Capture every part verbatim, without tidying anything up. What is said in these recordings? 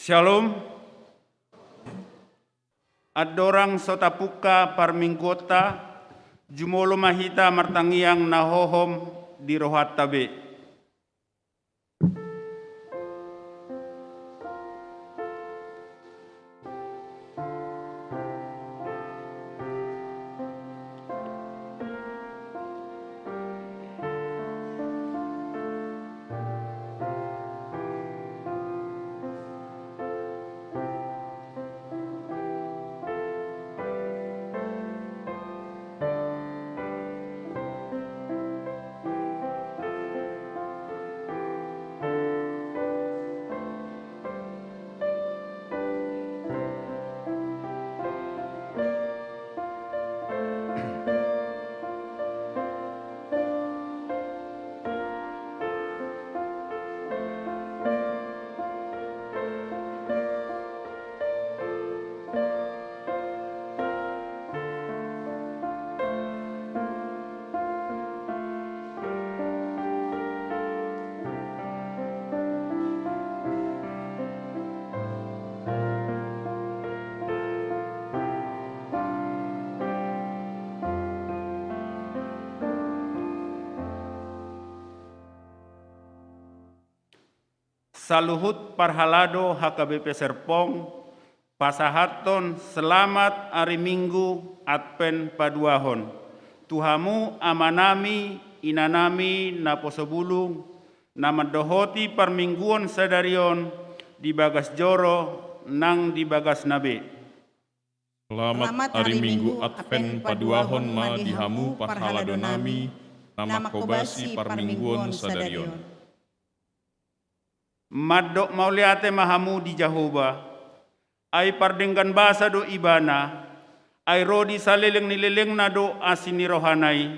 Syalom. Andorang so tapungka parmingguonta, jumolo ma hita martangiang na hohom di rohanta be. Saluhut parhalado H K B P Serpong, pasahathon selamat ari Minggu Advent paduahon tu hamu amanami, inanami na poso bulung, na mandohoti parmingguon sadari on di bagas joro nang di bagasna be. Selamat ari Minggu Advent paduahon ma di hamu parhaladonami na manghobasi parmingguon sadari on. Mandok mauliate ma hamu di Jahowa, ai pardenggan basa do Ibana, ai ro di saleleng ni lelengna do asi ni rohana i.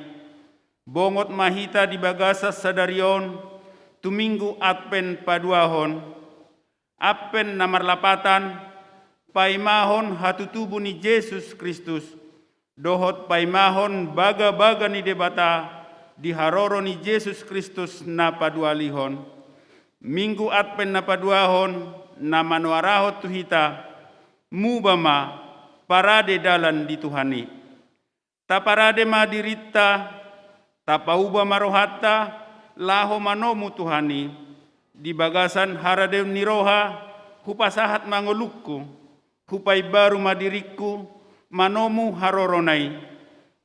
Bongot ma hita di bagasan sadari on tu Minggu Advent paduahon. Advent na marlapatan, paimahon hatutubu ni Jesus Kristus, dohot paimahon bagabaga ni Debata di haroro ni Jesus Kristus na paduahalihon. Minggu Advent na paduahon na manoarahon tu hita, muba ma, parade dalan di Tuhan i. Taparade ma dirinta, tapauba ma rohanta, laho manomu Tuhan i. Di bagasan haradeon ni roha, hupasahat ma ngolungku, hupaimbaru ma diringku, manomu harorona i.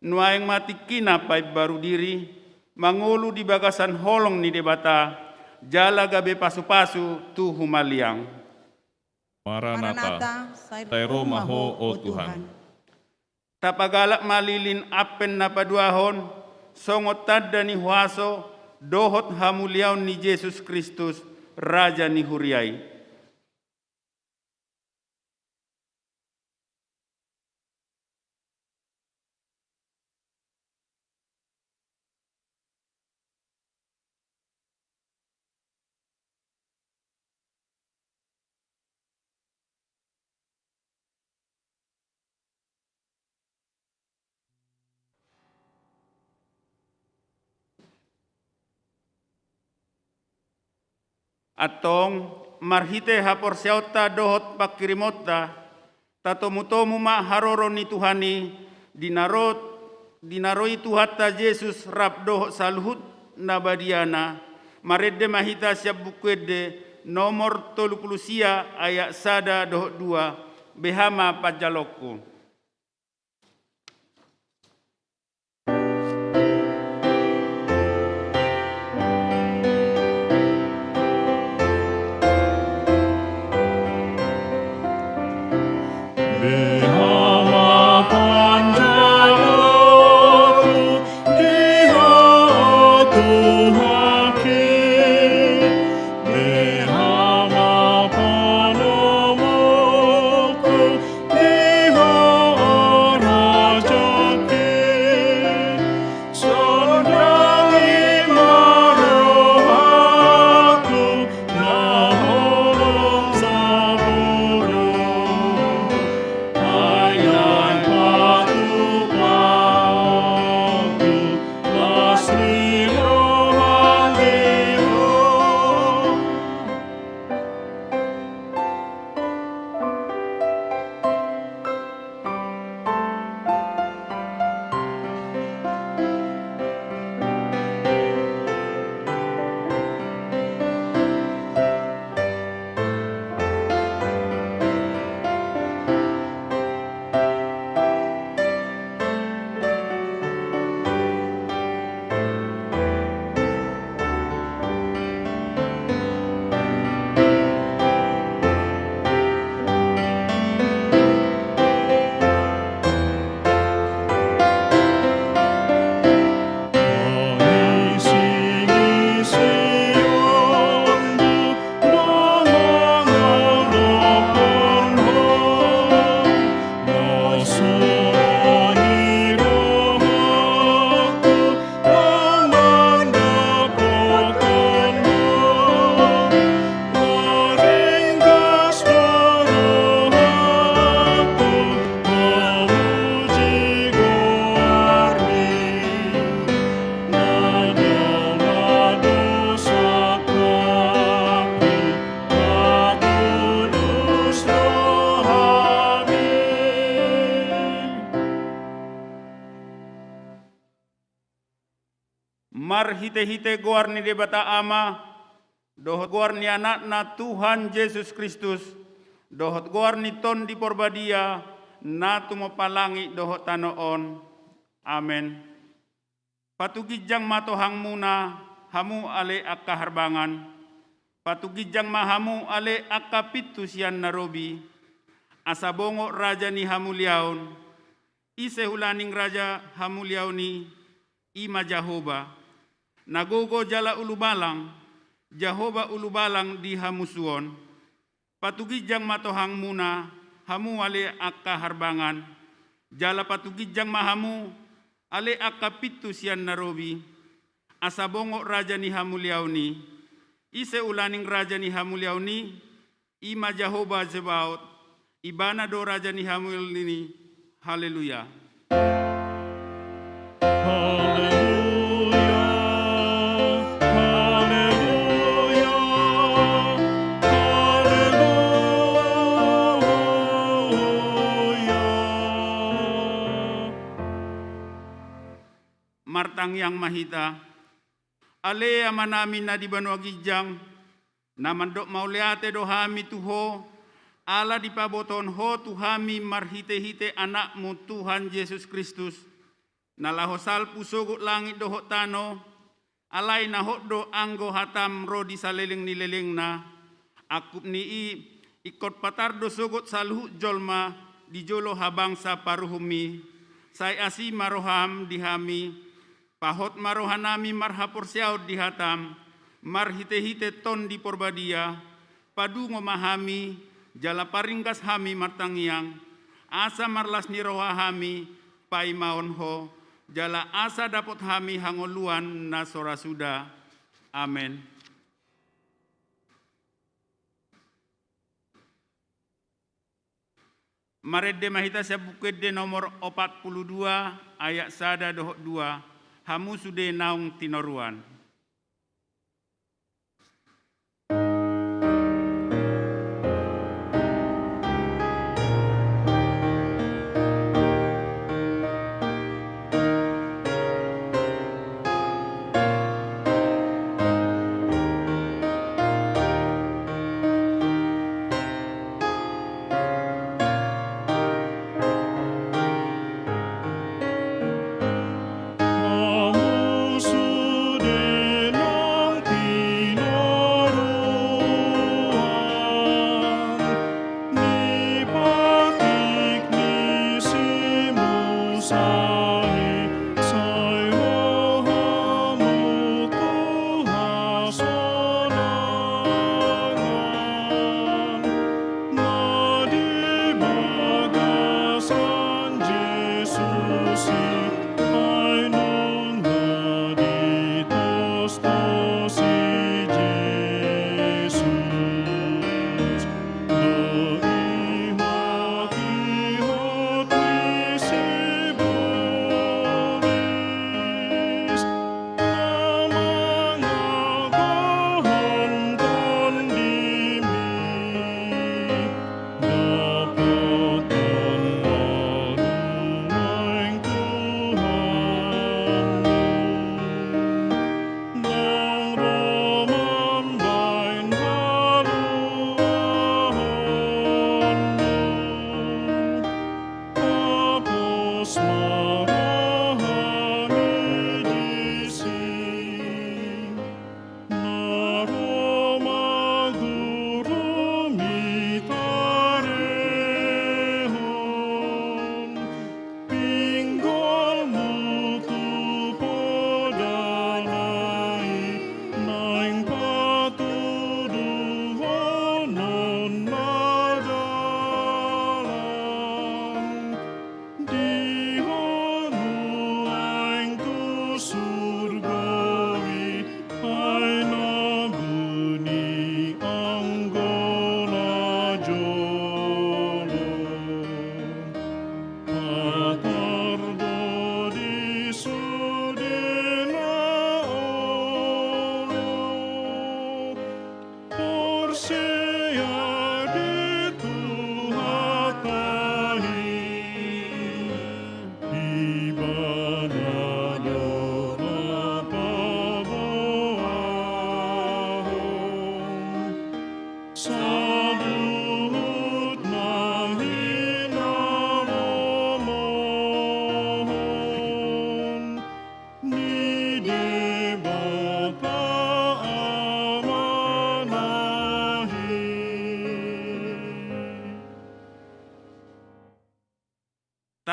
Nuaeng ma tingkina paimbaru diri, mangolu di bagasan holong ni Debata, jala gabe pasupasu tu humaliang. Maranatha, sai ro ma Ho, o Tuhan. Tapagalak ma lilin Advent na paduahon, songon tanda ni huaso dohot hamuliaon ni Jesus Kristus, Raja ni huria i. Antong, marhite haporseaonta dohot pangkirimonta, tatomutomu ma haroro ni Tuhan i, di na ro, di na ro i Tuhanta Jesus rap dohot saluhut na badiana. Marende ma hita sian Buku Ende nomor tolu pulu sia ayat sada dohot dua, beha ma panjaloonku. Marhite-hite goar ni Debata Ama, dohot goar ni Anakna Tuhan Jesus Kristus, dohot goar ni Tondi Porbadia, na tumompa langit dohot tano on. Amen. Patuginjang ma tohangmuna, hamu ale angka harbangan. Patuginjang ma hamu ale angka pintu sian na robi. Asa bongot raja ni hamuliaon. Ise ulaning raja hamuliaon i, i ma Jahoba. Na gogo jala ulubalang, Jahoba ulubalang di hamusuon. Patuginjang ma tohangmuna, hamu ale angka harbangan, jala patuginjang ma hamu, ale angka pintu sian na robi, asa bongot raja ni hamuliaon i. Ise ulaning raja ni hamuliaon i, i ma Jahoba Zebaot, ibana do raja ni hamuliaon i. Haleluya. Haleluya, haleluya, haleluya. Martangiang ma hita. Ale Amanami na di banua ginjang, na mandok mauliate do hami tu Ho, ala dipabotohon Ho tu hami marhite-hite Anakmu Tuhan Jesus Kristus, na laho salpu sogot langit dohot tano, alai na hot do anggo hataM ro di saleleng ni lelengna, angkup ni i ingkon patar do sogot saluhut jolma di jolo habangsa paruhumMi, sai asi ma rohaM di hami, pahot ma rohanami marhaporseaon di hataM, marhite-hite Tondi Porbadia, padungo ma hami, jala paringgas hami martangiang, asa marlas ni roha hami, paimaon Ho, jala asa dapot hami hangoluan na so ra suda. Amen. Marende ma hita sian Buku Ende nomor opat pulu dua, ayat sada dohot dua, hamu sude naung tinoruan.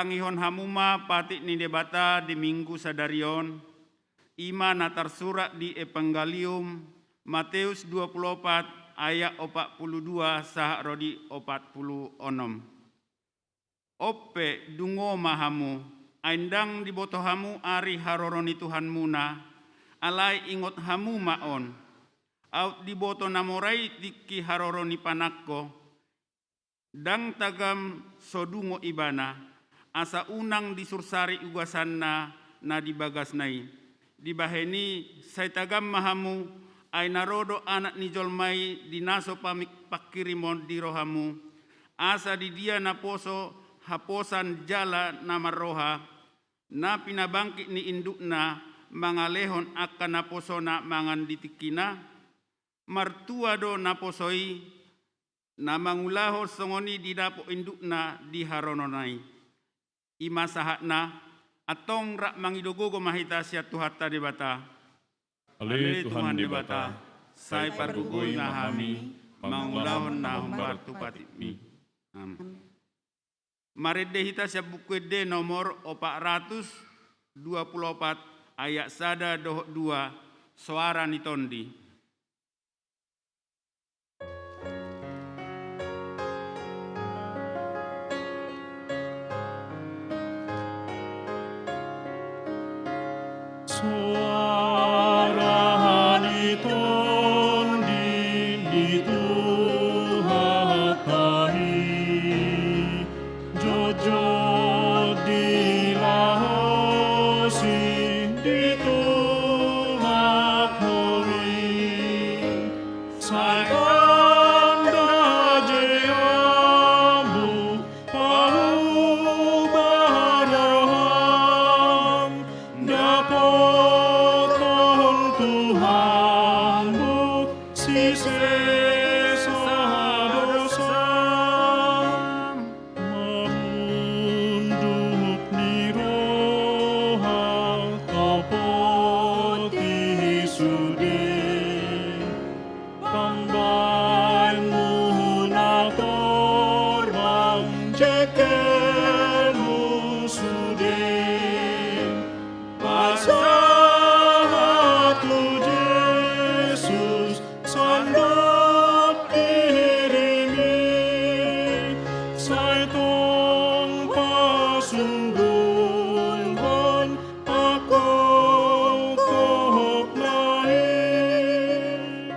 Tangihon hamu ma patik ni Debata di Minggu sadari on, i ma na tarsurat di Evangelium Mateus dua pulu opat ayat opat pulu dua sahat ro di opat pulu onom. On pe, dungo ma hamu, ai ndang diboto hamu ari haroro ni Tuhanmuna, alai ingot hamu ma on. Aut diboto na mora i tingki haroro ni panangko, ndang tagam so dungo ibana, asa unang disursarik ugasanna na di bagasna i. Dibahen i, sai tagam ma hamu, ai na ro do Anak ni jolma i di na so pamik-, pangkirimon di rohamu, asa di dia naposo haposan jala na marroha, na pinabangkit ni indukna mangalehon angka naposona mangan di tingkina? Martua do naposo i, na mangulahon songon i didapot indukna di harorona i. I ma sahatna. Antong rap mangido gogo ma hita sian Tuhanta Debata. Ale Tuhan Debata, sai pargogoi ma hami mangulahon na hombar tu patikmi. Amin. Marende hita sian Buku Ende nomor opat ratus dua pulu opat, ayat sada dohot dua, Soara ni Tondi. Soara ni tondi di Tuhanta i, jotjot dilahosi di tulangmu i. Sai tanda je hamu paubahan roham, dapothon Tuhanmu sisesa dosam. Mangunduk ni roha, tapoti sude pambahenmu na torang, jengkelmu sude. Pasahat tu Jesus sandok dirimi, sai tong pasundunghon angka na i.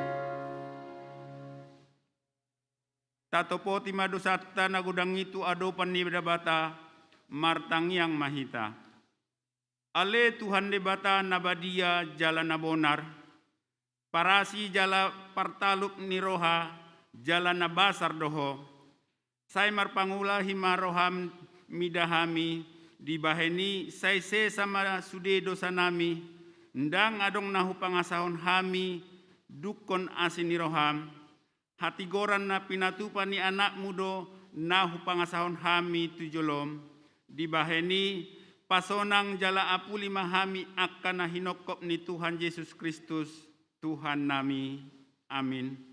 Tatopoti ma dosanta na godang i tu adopan ni Debata, martangiang ma hita. Ale Tuhan Debata na badia jala na bonar, parasi jala partalup ni roha jala na basar do Ho. Sai marpangulahi ma roham mida hami, dibahen i sai sesa ma sude dosanami, ndang adong na hupangasahon hami dungkon asi ni roham. Hatigoran na pinatupa ni Anakmu do na hupangasahon hami tu jolom. Dibahen i, pasonang jala apuli ma hami angka na hinongkop ni Tuhan Jesus Kristus, Tuhannami. Amin.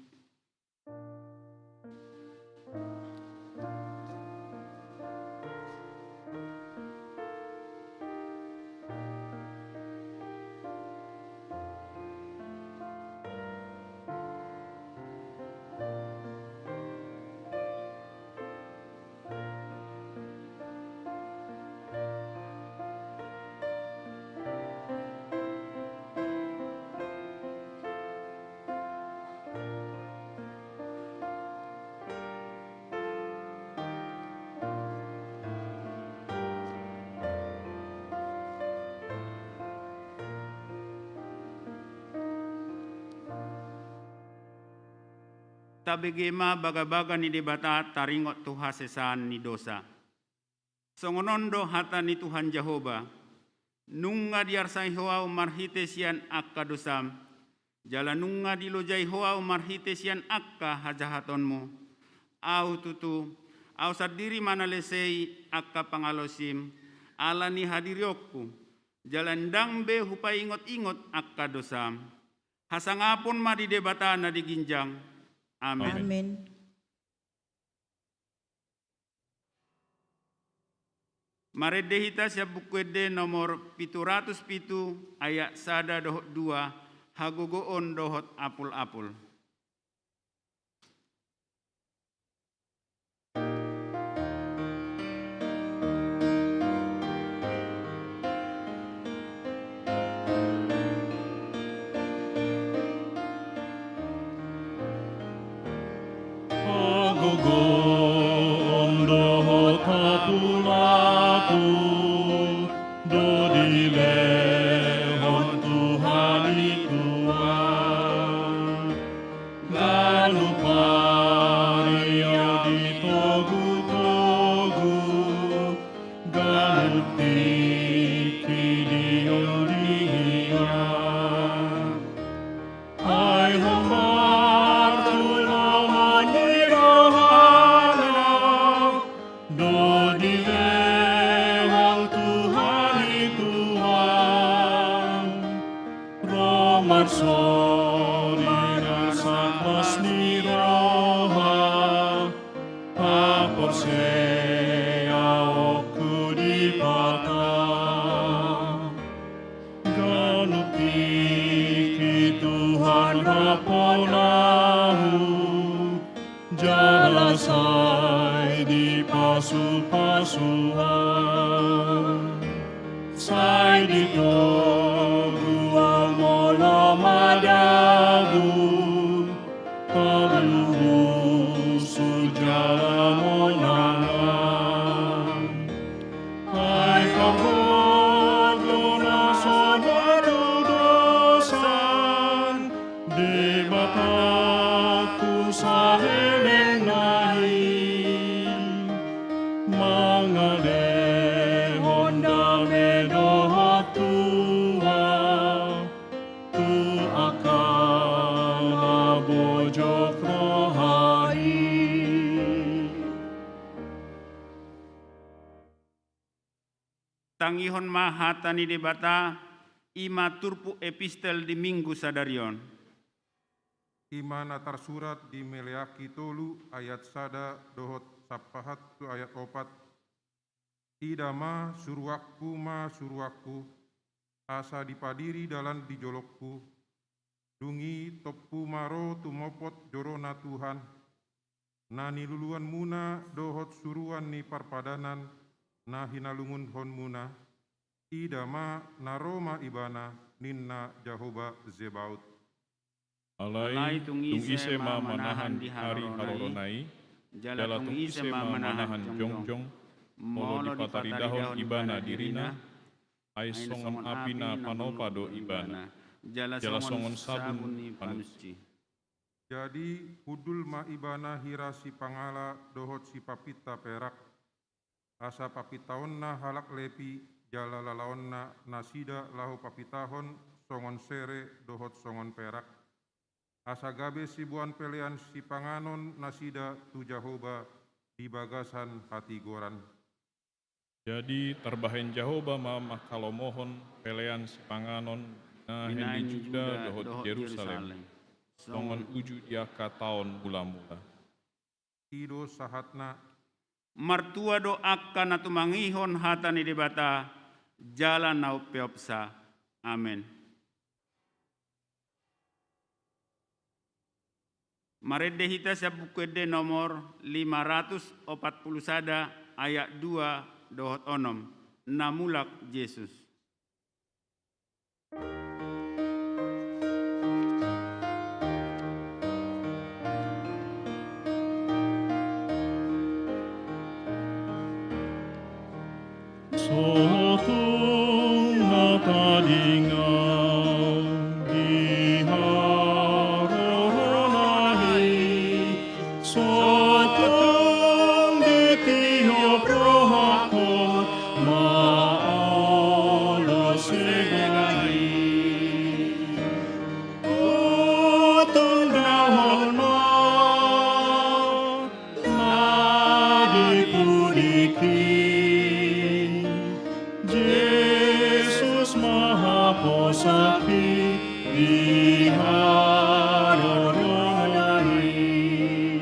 Tabege ma bagabaga ni Debata taringot tu hasesaan ni dosa. Songon on do hata ni Tuhan Jahowa: Nunga diarsai ho ahu marhite sian angka dosam, jala nunga dilojai ho ahu marhite sian angka hajahatonmu. Ahu tutu, ahu sandiri ma na lesei angka pangalaosim, ala ni hadirionku, jala ndang be hupaingotingot angka dosam. Hasangapon ma di Debata na di ginjang. Amen. Amen. Marende hita sian Buku Ende nomor pitu ratus pitu, ayat sada dohot dua, hagogoon dohot apul-apul. Hagogoon dohot apul-apul do dilehon Tuhan i tu ahu. Ganup ari ahu ditogu-togu, ganup tingki dionding ia. Ai hombar tu lomo ni rohana do dilehon Tuhan i tu ahu. Ro marsori nasa las ni roha, haporseaonku di Debata. Ganup tingki Tuhan rap on ahu, jala sai dipasu-pasu ahu. Sai ditogu ahu molo madabu, parlungusu jala monangan. Ai pargogona so patudosan Debatangku saleleng nai, mangalehon dame dohot tua tu angka na bojok roha i. Tangihon ma hata ni Debata, i ma turpuk epistel di Minggu sadari on. I ma na tarsurat di Maleaki tolu ayat sada dohot sapahat tu ayat opat. Ida ma, suruanku ma suruanku, asa dipadiri dalan di jolongku. Dung i tompu ma ro tumopot joro na Tuhan, na niluluanmuna dohot suruan ni parpadanan na hinalungunhonmuna. Ida ma, na ro ma Ibana, ninna Jahowa Zebaot. Alai tung ise ma manahan di ari harorona i, jala tung ise ma manahan jongjong, molo dipataridahon ibana dirina? Ai songon api na panopa do ibana, jala songon sabun ni panunci. Jadi hundul ma ibana hira sipangala dohot sipapinta perak, asa papintaonna halak Lepi, jala lalaonna nasida laho papintahon songon sere dohot songon perak, asa gabe siboan pelean sipanganon nasida tu Jahowa di bagasan hatigoran. Jadi tarbahen Jahowa ma manghalomohon pelean sipanganon di nahen ni Juda dohot Jerusalem, songon uju di angka taon mula-mula. I do sahatna. Martua do angka na tumangihon hata ni Debata, jala na umpeopsa. Amen. Marende hita sian Buku Ende nomor lima ratus opat pulu sada, ayat dua dohot onom, na mulak Jesus. Sotung na tadinga di harorona i, sotung ditiop rohangku ma olo sega i. Hutunggahon ma na di pudingki, Jesus ma haposanki di harorona i.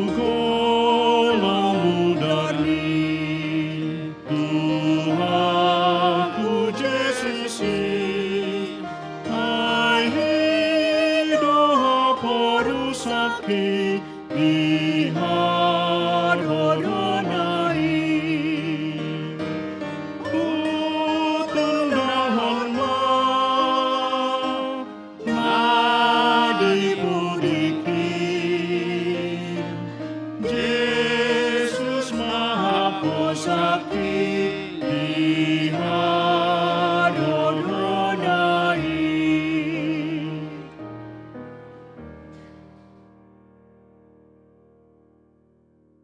Hugolang Di hadohononna i.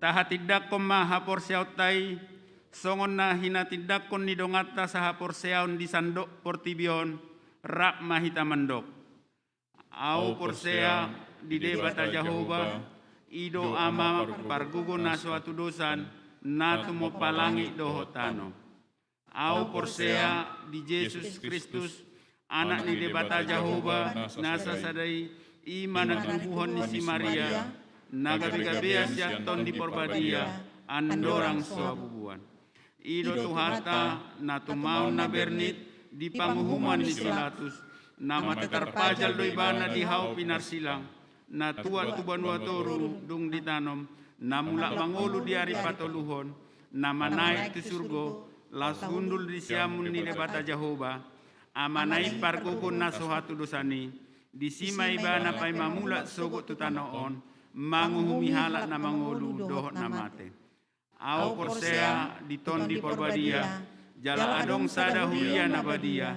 Tahatindangkon ma haporseaonta i, songon na hinatindangkon ni donganta sahaporseaon di sandok portibi on, rap ma hita mandok. Ahu porsea di Debata Jahowa, i do Ama pargogo na so hatudosan, na tumompa langit dohot tano. Ahu porsea di Jesus Kristus, Anak ni Debata Jahowa na sasada i, i ma na tinubuhon ni si Maria, na gabegabean sian Tondi Porbadia, andorang so habubuan. I do Tuhanta, na tumaon na bernit di panguhuman ni si Pilatus, na mate tarpajal do Ibana di hau pinarsilang, na tuat tu banua toru dung ditanom, na mulak mangolu di ari patoluhon, na manaek tu surgo, laos hundul di siamun ni Debata Jahowa, Amana i pargogo na so hatudosan i, disi ma Ibana paima mulak sogot tu tano on, manguhumi halak na mangolu dohot na mate. Ahu porsea di Tondi Porbadia, jala adong sada huria na badia,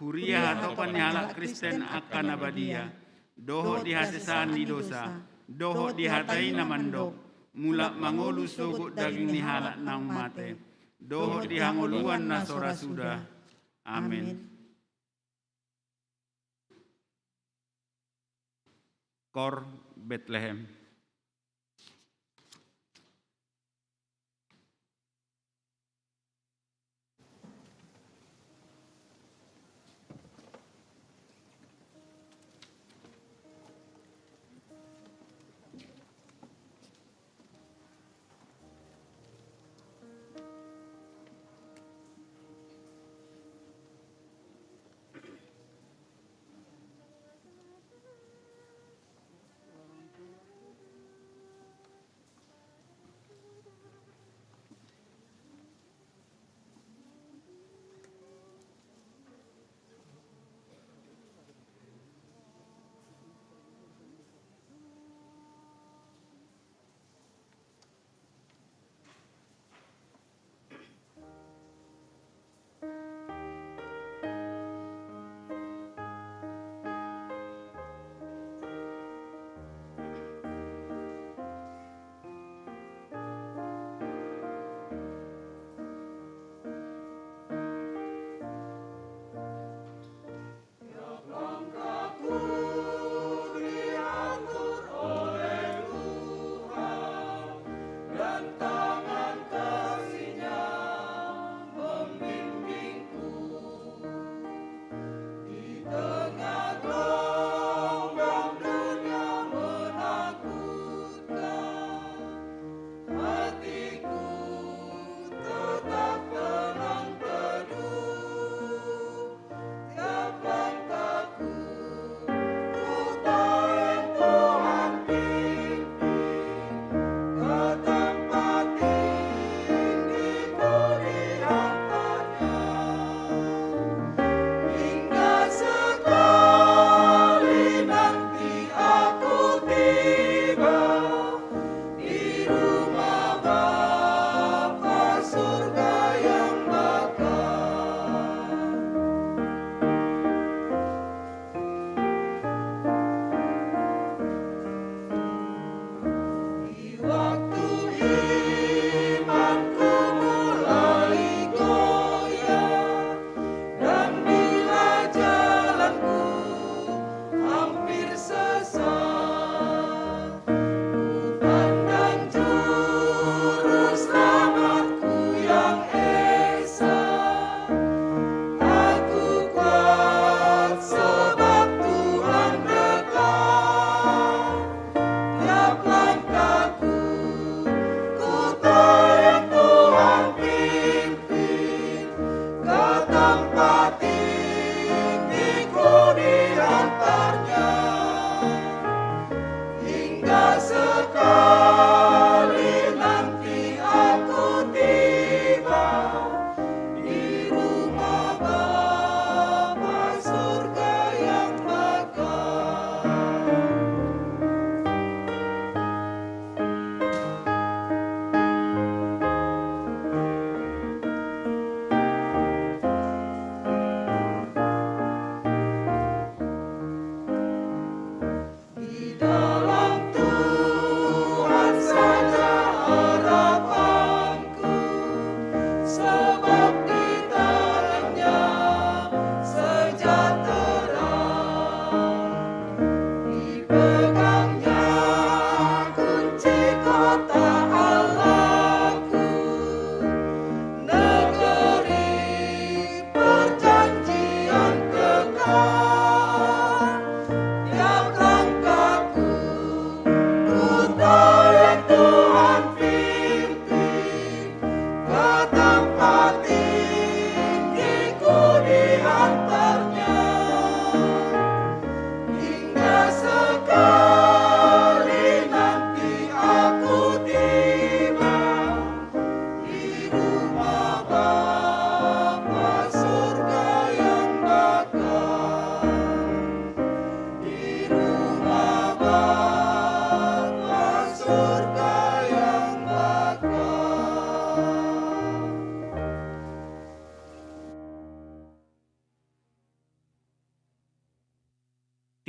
huria hatopan ni halak Kristen angka na badia, dohot di hasesaan ni dosa, dohot di hata i na mandok, mulak mangolu sogot daging ni halak naung mate, dohot di hangoluan na so ra suda. Amen. Kor Betlehem.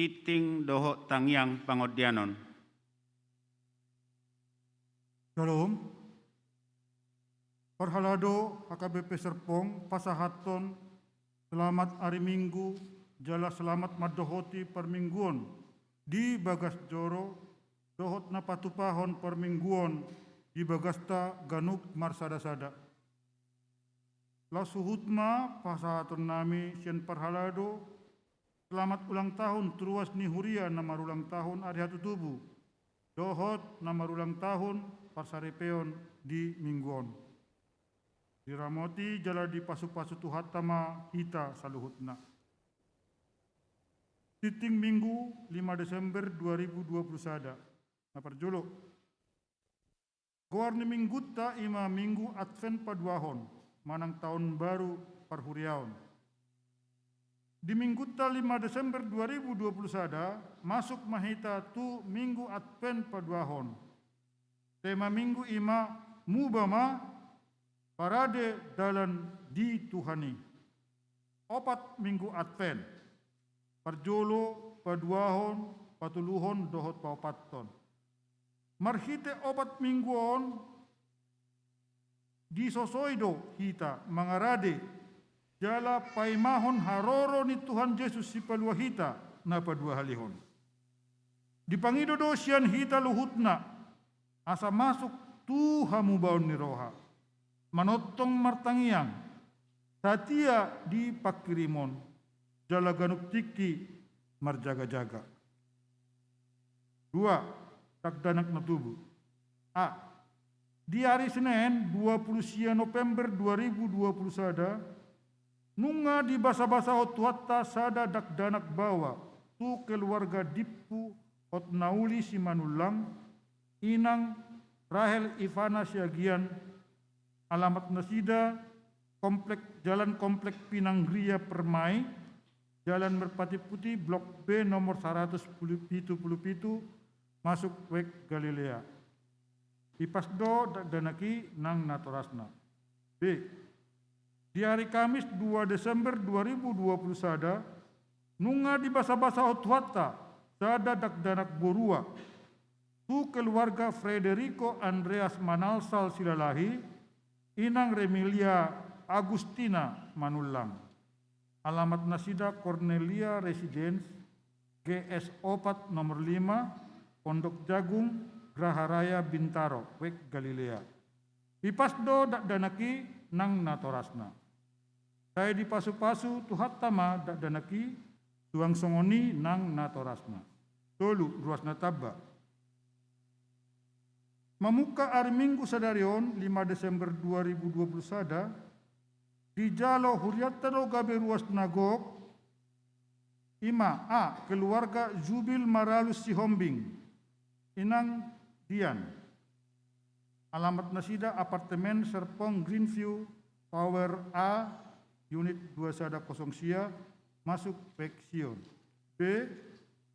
Tingting dohot tangiang pangondianon. Shalom. Parhalado H K B P Serpong pasahathon selamat ari Minggu jala selamat mandohoti parmingguon di bagas joro dohot na patupahon parmingguon di bagasta ganup marsada-sada. Laos huhut ma pasahatonnami sian parhalado selamat ulang tahun tu ruas ni huria na marulang tahun ari hatutubu dohot na marulang tahun parsaripeon di minggu on. Diramoti jala dipasupasu Tuhanta ma hita saluhutna. Tingting Minggu, lima Desember dua ribu dua puluh sada. Na parjolo, goar ni minggunta i ma Minggu Advent paduahon manang taon baru parhuriaon. Di minggunta lima Desember dua ribu dua puluh sada, masuk ma hita tu Minggu Advent paduahon. Tema Minggu i ma: Muba ma, parade dalan di Tuhan i. Opat Minggu Advent: parjolo, paduahon, patoluhon dohot paopathon. Marhite opat Minggu on disosoi do hita mangarade jala paimahon haroro ni Tuhan Jesus Sipalua hita na paduahalihon. Dipangido do sian hita luhutna asa masuk tu hamubaon ni roha, manongtong martangiang, satia di pangkirimon, jala ganup tingki marjaga-jaga. Dua, dakdanak na tubu. A. Di ari Senen, dua puluh sia November dua ribu dua puluh sada, nunga dibasabasahon Tuhanta sada dakdanak baoa tu keluarga Dimpu Hotnauli Simanullang, inang Rahel Ivana Siagian, alamat nasida Komplek, Jalan Komplek Pinanggeria Permai, Jalan Merpati Putih, Blok B, nomor saratus pitu pulu pitu, masuk Wijk Galilea. Hipas do dakdanak i nang natorasna. B. Di ari Kamis, dua Desember dua ribu dua puluh sada, nunga dibasabasahon Tuhanta sada dakdanak borua tu keluarga Frederico Andreas Manalsal Silalahi, inang Remilia Agustina Manullang. Alamat nasida Cornelia Residence, G S opat nomor lima, Pondok Jagung, Graha Raya Bintaro, Wijk Galilea. Hipas do dakdanak i nang natorasna. Sai dipasupasu Tuhanta ma dakdanak i, suang songon i nang natorasna. Tolu, ruas na tamba. Mamungka ari Minggu sadari on, lima Desember dua ribu dua puluh sada, dijalo hurianta do gabe ruas na gok, i ma: A. Keluarga Jubil Maralus Sihombing, inang Dian. Alamat nasida apartemen Serpong Greenview Tower A, unit dua sada kosong sia, masuk Wijk Sion. B.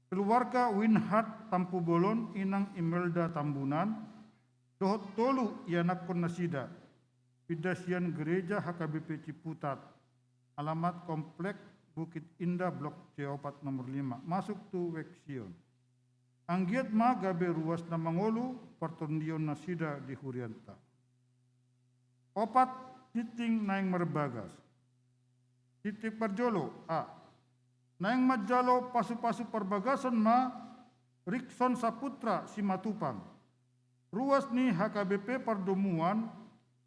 Keluarga Winhard Tampubolon, inang Imelda Tambunan, dohot tolu ianakkon nasida, pinda sian Gereja H K B P Ciputat, alamat Komplek Bukit Indah, Blok C opat nomor lima, masuk tu Wijk Sion. Anggiat ma gabe ruas na mangolu partondion nasida di hurianta. Opat, tingting naeng marbagas. Tingting parjolo, A. Naeng manjalo pasupasu parbagason ma Rikson Saputra Simatupang, ruas ni H K B P Pardomuan,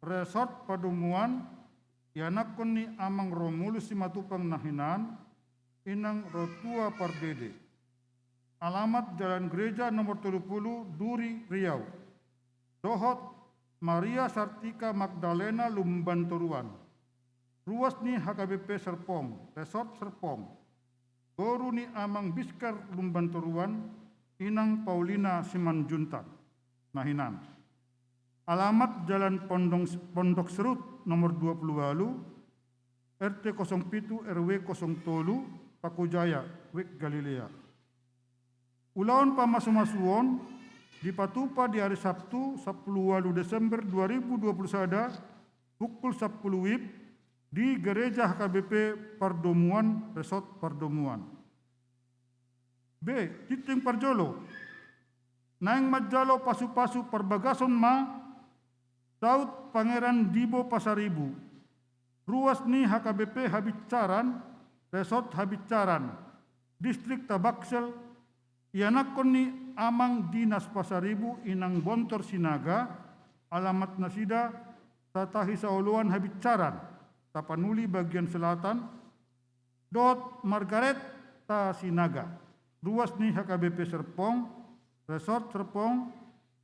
Resort Pardomuan, ianakkon ni Amang Romulus Simatupang na hinan, inang Rotua Parbede. Alamat Jalan Gereja nomor tolu pulu, Duri, Riau. Dohot Maria Sartika Magdalena Lumban Toruan, ruas ni H K B P Serpong, Resort Serpong, boru ni Amang Biskar Lumban Toruan, inang Paulina Simanjuntak na hinan. Alamat Jalan Pondong, Pondok Serut nomor dua pulu ualu, R T kosong pitu, R W kosong tolu, Pakojaya, Wijk Galilea. Ulaon pamasumasuon dipatupa di ari Sabtu, sampulu ualu Desember dua ribu dua pulu sada, pukul sampulu WIB, di Gereja H K B P Pardomuan, Resort Pardomuan. B. Tingting parjolo. Naeng manjalo pasupasu parbagason ma saut Pangeran Dibo Pasaribu, ruas ni H K B P Habincaran, Resort Habincaran, Distrik Tabaksel, ianakhon ni Amang Dinas Pasaribu Inang Bontor Sinaga, alamat nasida Satahi Saoloan Habincaran, Tapanuli bagian selatan, dohot Margareta Sinaga, ruas ni H K B P Serpong, Resort Serpong,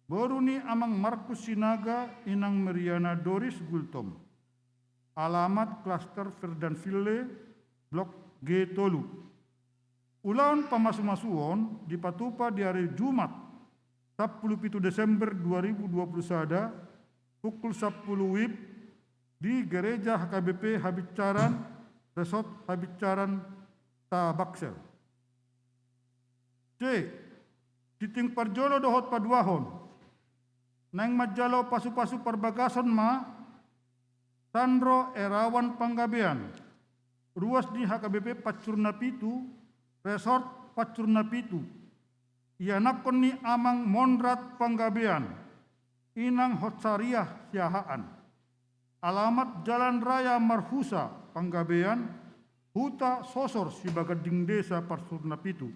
boru ni Amang Markus Sinaga, Inang Meriana Doris Gultom. Alamat Klaster Ferdinand Ville, Blok G tolu. Ulaon pamasumasuon dipatupa di ari Jumat, sampulu pitu Desember dua ribu dua puluh sada, pukul sampulu wib, di Gereja H K B P Habincaran, Resort Habincaran, Tabaksel. C. Tingting parjolo dohot paduahon. Naeng manjalo pasupasu parbagason ma Sandro Erawan Panggabean, ruas ni H K B P Pancur Napitu, Resort Pancur Napitu, ianakhon ni Amang Monrad Panggabean, Inang Hotsariah Siahaan. Alamat Jalan Raya Marhusa Panggabean, Huta Sosor Sibaganding Desa Pancur Napitu,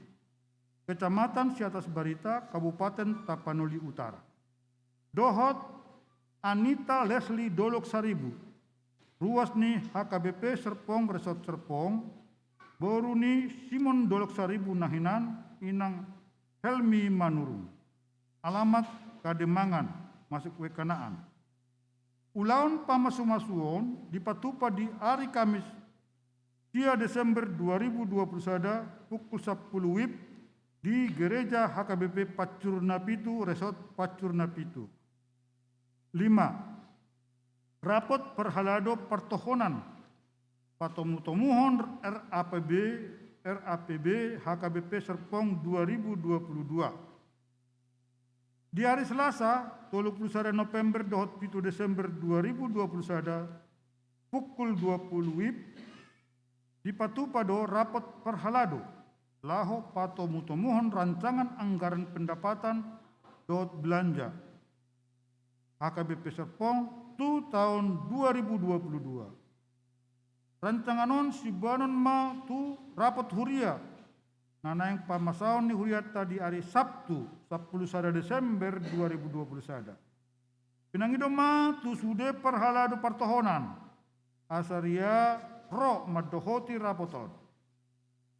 Kecamatan Siatas Barita, Kabupaten Tapanuli Utara. Dohot Anita Lesli Dolok Saribu, ruas ni H K B P Serpong, Resort Serpong, boru ni Simon Dolok Saribu na hinan, Inang Helmi Manurung. Alamat Kademangan, masuk W Kanaan. Ulaon pamasumasuon dipatupa di ari Kamis, sia Desember dua ribu dua puluh sada, pukul sampulu wib, di Gereja H K B P Pancur Napitu, Resort Pancur Napitu. Lima. Rapot parhalado partohonan patomutomuhon R A P B, R A P B H K B P Serpong dua ribu dua puluh dua. Di ari Selasa, tolu puluh sada November dohot pitu Desember dua ribu dua puluh sada, pukul dua puluh wib, dipatupa do rapot parhalado laho patomutomuhon rancangan anggaran pendapatan dohot belanja H K B P Serpong tu taon dua ribu dua puluh dua. Rancangan on siboanon ma tu rapot huria na naeng pamasaon ni hurianta di ari Sabtu, sampulu sada Desember dua ribu dua puluh sada. Pinangido ma tu sude parhalado partohonan, asa ria ro mandohoti rapot on.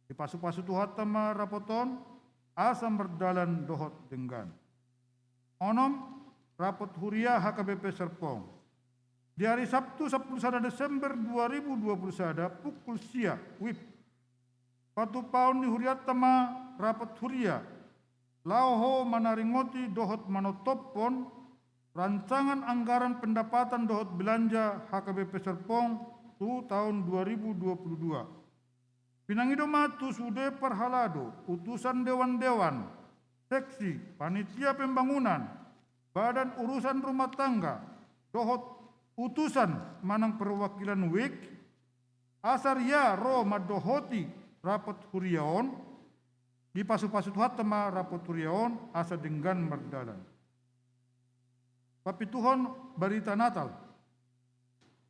Dipasupasu Tuhanta ma rapot on, asa mardalan dohot denggan. Onom. Rapot huria H K B P Serpong. Di ari Sabtu, sampulu sada Desember dua ribu dua puluh sada, pukul sia wib, patupaon ni hurianta ma rapot huria laho manaringoti dohot manontophon rancangan anggaran pendapatan dohot belanja H K B P Serpong tu taon dua ribu dua puluh dua. Pinangido ma tu sude parhalado, utusan dewan-dewan, seksi, panitia pembangunan, badan urusan rumah tangga, dohot utusan manang perwakilan wik, asa ria ro mandohoti rapot huria on. Dipasupasu Tuhanta ma rapot huria on asa denggan mardalan. Papituhon barita Natal.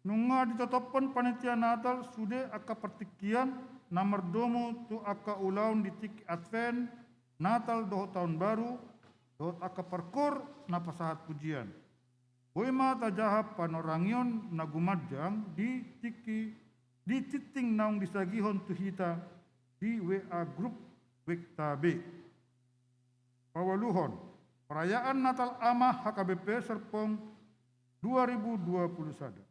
Nunga ditotophon panitia Natal sude angka partingkian na mardomu tu angka ulaon di tingki Advent, Natal dohot Taon Baru, dohot angka parkoor na pasahat pujian. Boi ma tajaha panorangion na gumanjang di tingki, di tingting naung disagihon tu hita di W A grup Wektabe. Paualuhon, perayaan Natal Ama H K B P Serpong dua ribu dua puluh sada.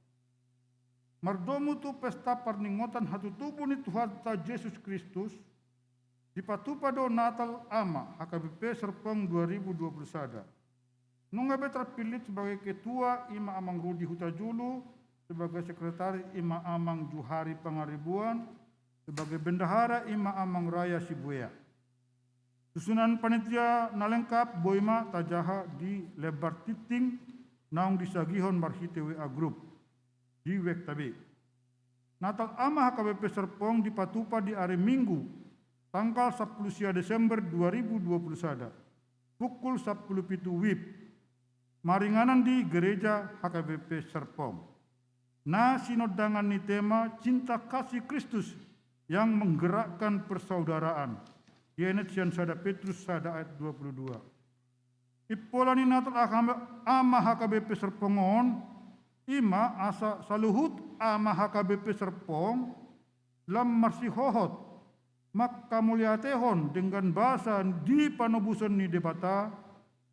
Mardomu tu pesta parningotan hatutubu ni Tuhanta Jesus Kristus, dipatupa do Natal Ama H K B P Serpong dua ribu dua puluh sada. Nunga be terpilih sebagai ketua i ma Amang Rudi Hutajulu, sebagai sekretaris i ma Amang Juhari Pangaribuan, sebagai bendahara i ma Amang Raya Sibuea. Susunan panitia na lengkap boi ma tajaha di lembar tingting naung disagihon marhite W A grup di Wektabe. Natal Ama H K B P Serpong dipatupa di ari Minggu, tanggal sampulu sia Desember dua ribu dua puluh sada, pukul sampulu pitu wib, maringanan di Gereja H K B P Serpong. Na sinondangan ni tema Cinta Kasih Kristus yang Menggerakkan Persaudaraan, dienet sian sada Petrus sada ayat dua puluh dua. Impola ni Natal Ama H K B P Serpong on, i ma asa saluhut Ama H K B P Serpong lam marsihohot mangkamauliatehon denggan basa di panobuson ni Debata,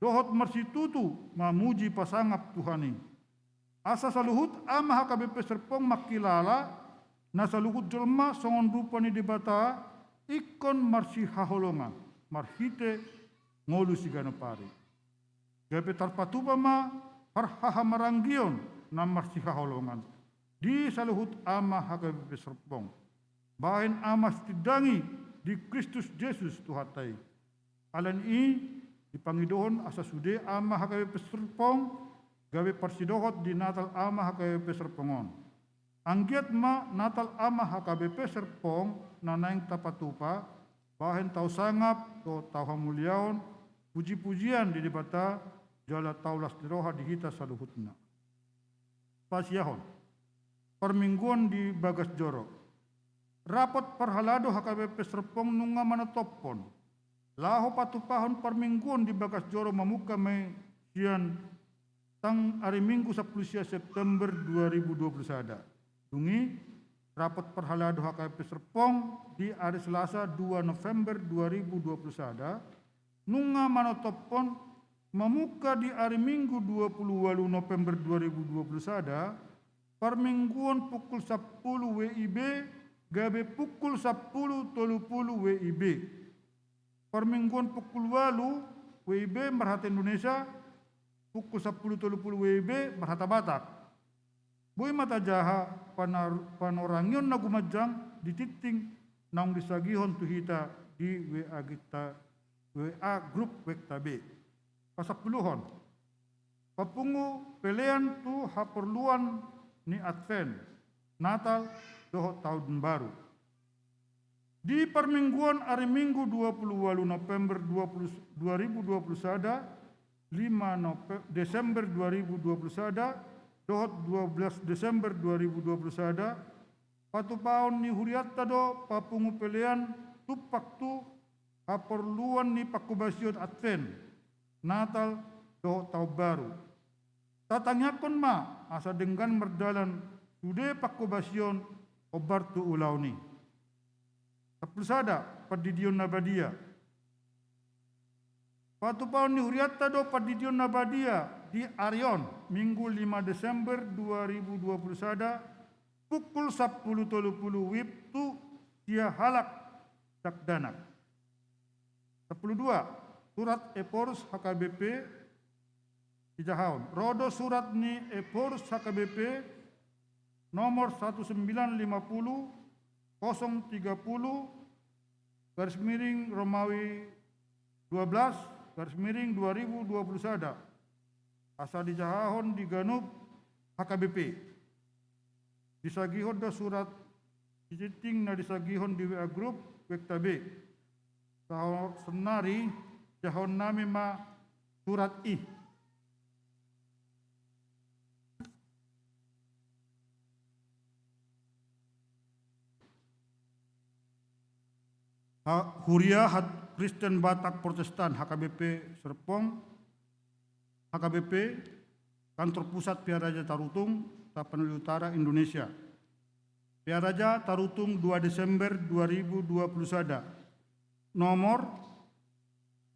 dohot marsitutu mamuji pasangap Tuhan i. Asa saluhut Ama H K B P Serpong mangkilala na saluhut jolma songon rupa ni Debata ingkon marsihaholongan marhite ngolu siganup ari. Gabe tarpatupa ma parhahamaranggion na marsihaholongan di saluhut Ama H K B P Serpong, bahen ama sitindangi di Kristus Jesus Tuhanta i. Alani i dipangidohon asa sude Ama H K B P Serpong gabe parsidohot di Natal Ama H K B P Serpong on. Anggiat ma Natal Ama H K B P Serpong na naeng tapatupa, bahen tau sangap dohot tau hamuliaon, pujipujian di Debata, jala tau las ni roha di hita saluhutna. Pasiahon. Parmingguon di bagas joro. Rapot parhalado H K B P Serpong nunga manotopkon laho patupahon parmingguon di bagas joro mamungka ma i sian tang ari Minggu sampulu sia September dua ribu dua puluh sada. Dung i, rapot parhalado H K B P Serpong di ari Selasa dua November dua ribu dua puluh sada nunga manotopkon mamungka di ari Minggu dua puluh ualu November dua ribu dua puluh sada, parmingguon pukul sampulu W I B gabe pukul sampulu tolu pulu W I B. Parmingguon pukul ualu W I B marhata Indonesia, pukul sampulu tolu pulu W I B marhata Batak. Boi ma tajaha panar-, panorangion na gumanjang di tingting naung disagihon tu hita di W A gita, W A grup Wekta B. Pasampuluhon. Papungu pelean tu haporluan ni Advent, Natal, dohot Taon Baru. Di parmingguon ari Minggu dua puluh ualu November dua puluh, dua ribu dua puluh sada, lima Nope-, Desember dua ribu dua puluh sada, dohot dua belas Desember dua ribu dua puluh sada, patupaon ni hurianta do papungu pelean tumpak tu haporluan ni pangkobasion Advent, Natal, dohot Taon Baru. Tatangiangkon ma asa denggan mardalan sude pangkobasion hombar tu ulaon i. Sampulu sada, Pandidion na Badia. Patupaon ni hurianta do Pandidion na Badia di ari on, Minggu lima Desember dua ribu dua puluh sada, pukul sampulu tolu pulu wib tu sia halak dakdanak. Sampulu dua, surat Ephorus H K B P dijahaon. Ro do surat ni Ephorus H K B P nomor satu sembilan lima puluh kosong tiga puluh garis miring Romawi dua belas garis miring dua ribu dua puluh sada. Asa dijahahon di ganup H K B P. Disagihon do surat i, tingting na disagihon di W A grup Wekta B. Saho-, saonari jahahon nami ma surat i. Ha-, Huria Hat-, Kristen Batak Protestan H K B P Serpong, H K B P, Kantor Pusat Pearaja Tarutung, Tapanuli Utara, Indonesia. Pearaja Tarutung, dua Desember dua ribu dua puluh sada. Nomor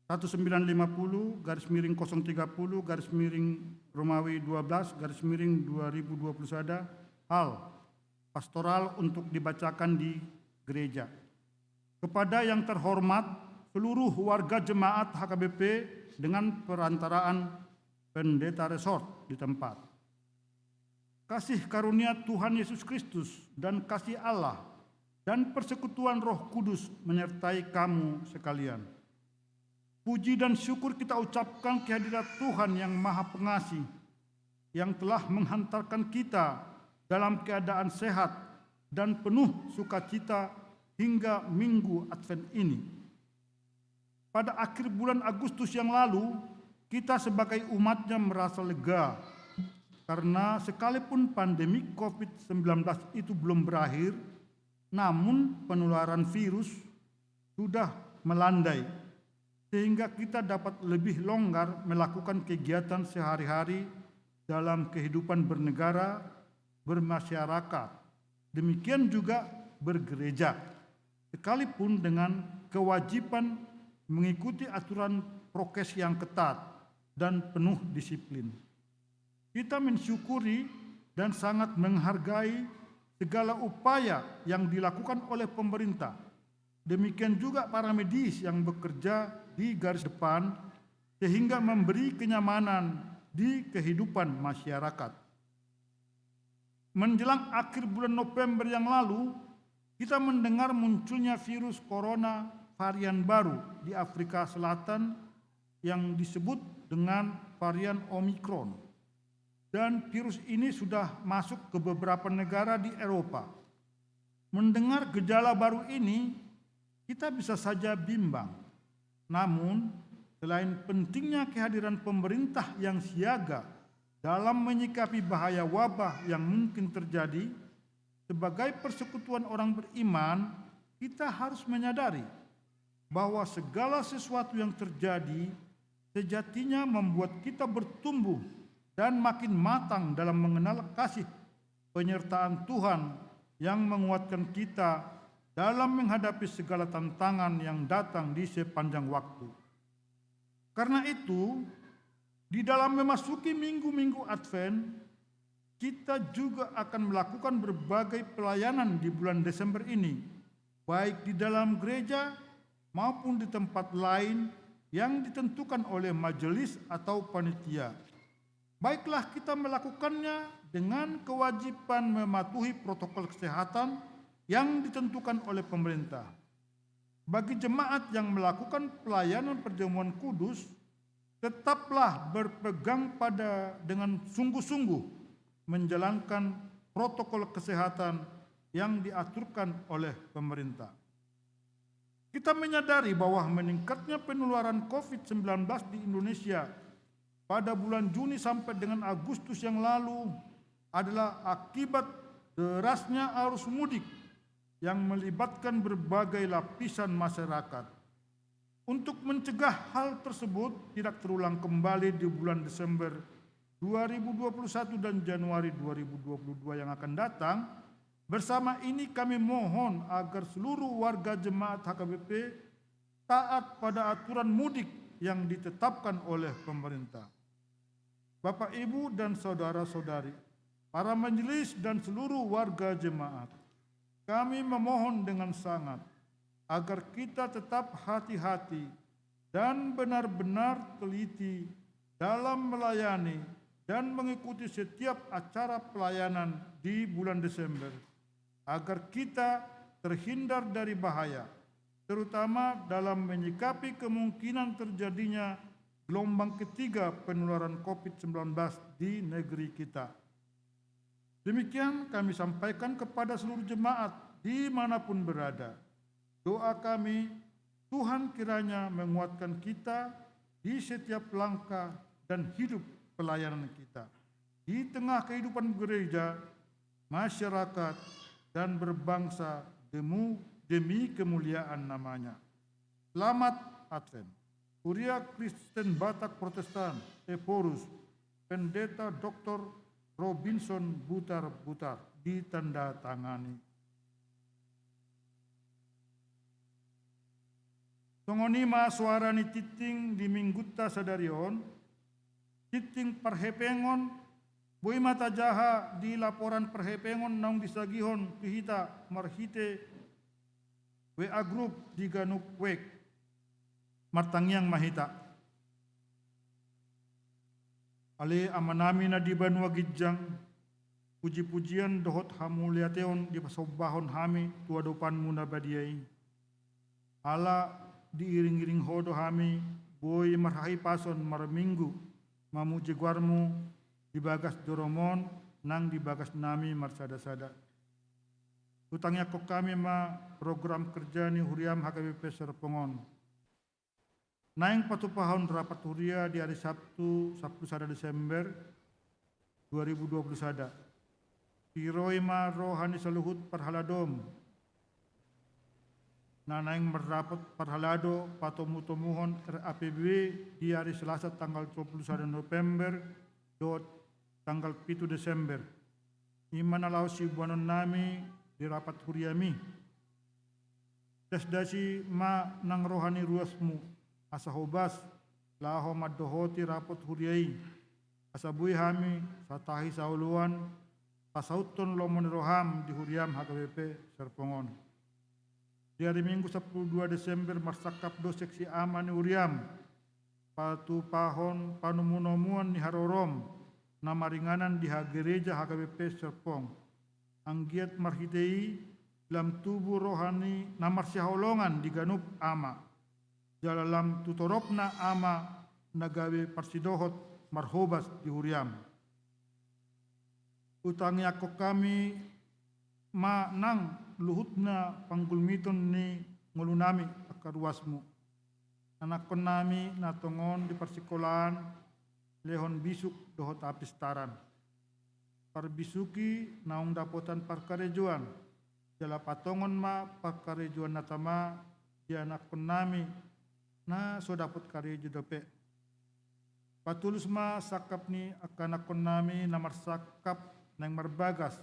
satu sembilan lima puluh garis miring kosong tiga puluh garis miring Romawi dua belas garis miring dua ribu dua puluh sada. Hal, pastoral untuk dibacakan di gereja. Kepada yang terhormat seluruh warga jemaat H K B P dengan perantaraan pendeta resort di tempat. Kasih karunia Tuhan Yesus Kristus dan kasih Allah dan persekutuan Roh Kudus menyertai kamu sekalian. Puji dan syukur kita ucapkan kehadirat Tuhan yang Maha Pengasih, yang telah menghantarkan kita dalam keadaan sehat dan penuh sukacita hingga Minggu Advent ini. Pada akhir bulan Agustus yang lalu, kita sebagai umat-Nya merasa lega, karena sekalipun pandemi covid sembilan belas itu belum berakhir, namun penularan virus sudah melandai, sehingga kita dapat lebih longgar melakukan kegiatan sehari-hari dalam kehidupan bernegara, bermasyarakat, demikian juga bergereja, sekalipun dengan kewajiban mengikuti aturan prokes yang ketat dan penuh disiplin. Kita mensyukuri dan sangat menghargai segala upaya yang dilakukan oleh pemerintah. Demikian juga para medis yang bekerja di garis depan, sehingga memberi kenyamanan di kehidupan masyarakat. Menjelang akhir bulan November yang lalu, kita mendengar munculnya virus corona varian baru di Afrika Selatan yang disebut dengan varian Omicron. Dan virus ini sudah masuk ke beberapa negara di Eropa. Mendengar gejala baru ini, kita bisa saja bimbang. Namun, selain pentingnya kehadiran pemerintah yang siaga dalam menyikapi bahaya wabah yang mungkin terjadi, sebagai persekutuan orang beriman, kita harus menyadari bahwa segala sesuatu yang terjadi sejatinya membuat kita bertumbuh dan makin matang dalam mengenal kasih penyertaan Tuhan yang menguatkan kita dalam menghadapi segala tantangan yang datang di sepanjang waktu. Karena itu, di dalam memasuki minggu-minggu Advent, kita juga akan melakukan berbagai pelayanan di bulan Desember ini, baik di dalam gereja maupun di tempat lain yang ditentukan oleh majelis atau panitia. Baiklah kita melakukannya dengan kewajiban mematuhi protokol kesehatan yang ditentukan oleh pemerintah. Bagi jemaat yang melakukan pelayanan perjamuan kudus, tetaplah berpegang pada dengan sungguh-sungguh menjalankan protokol kesehatan yang diaturkan oleh pemerintah. Kita menyadari bahwa meningkatnya penularan covid sembilan belas di Indonesia pada bulan Juni sampai dengan Agustus yang lalu adalah akibat derasnya arus mudik yang melibatkan berbagai lapisan masyarakat. Untuk mencegah hal tersebut tidak terulang kembali di bulan Desember dua ribu dua puluh satu dan Januari dua ribu dua puluh dua yang akan datang, bersama ini kami mohon agar seluruh warga jemaat H K B P taat pada aturan mudik yang ditetapkan oleh pemerintah. Bapak, Ibu, dan saudara-saudari, para majelis, dan seluruh warga jemaat, kami memohon dengan sangat agar kita tetap hati-hati dan benar-benar teliti dalam melayani dan mengikuti setiap acara pelayanan di bulan Desember, agar kita terhindar dari bahaya, terutama dalam menyikapi kemungkinan terjadinya gelombang ketiga penularan covid sembilan belas di negeri kita. Demikian kami sampaikan kepada seluruh jemaat di mana pun berada. Doa kami, Tuhan kiranya menguatkan kita di setiap langkah dan hidup pelayanan kita, di tengah kehidupan gereja, masyarakat, dan berbangsa demu-, demi kemuliaan nama-Nya. Selamat Advent. Kuria Kristen Batak Protestan, Ephorus, Pendeta Doktor Robinson Butar-Butar, ditandatangani. Songon i ma soara ni tingting di Minggunta sadari on, tingting parhepengon, boi ma tajaha di laporan parhepengon naung disagihon tu hita marhite W A group di ganup web. Martangiang ma hita. Ale Amanami na di banua ginjang, puji-pujian dohot hamuliateon dipasombahon hami tu adopanMu na badia i. Ala diiring-iring Ho do hami boi marhahipason marminggu mamuji goarMu di bagas joroMon nang di bagas nami marsada-sada. Hutangiangkon hami ma program kerja ni huriam H K B P Serpong on. Naeng patupahon rapat huria di ari Sabtu, sampulu sada Desember dua ribu dua puluh sada. Tiroi ma roha ni saluhut parhaladom na naeng marrapot parhalado patomutomuhon R A P B B di ari Selasa tanggal dua puluh sada November dohot tanggal pitu Desember. I ma na laho siboanonnami di rapat huriami. Dasdasi ma nang roha ni ruasmu, asa hobas laho mandohoti rapat huria i, asa boi hami satahi saoloan pasauthon lomo ni roham di huriam H K B P Serpong on. Di ari Minggu sampulu dua Desember marsangkap do seksi ama ni huriam patupahon panomunomuan ni harorom na maringanan di ha-, gereja H K B P Serpong. Anggiat marhite i lam tubu roha ni na marsihaholongan di ganup ama, jala lam tu toropna ama na gabe parsidohot marhobas di huriam. Hutangiangkon hami ma nang luhutna panggulmiton ni ngolunami angka ruasmu. Anakkonnami na tongon di parsikolaan, lehon bisuk dohot hapistaran. Parbisuki naung dapotan parkarejoan, jala patongon ma parkarejoan na tama di anakkonnami na so dapot karejo dope. Patulus ma sangkap ni angka anakkonnami na marsangkap naeng marbagas.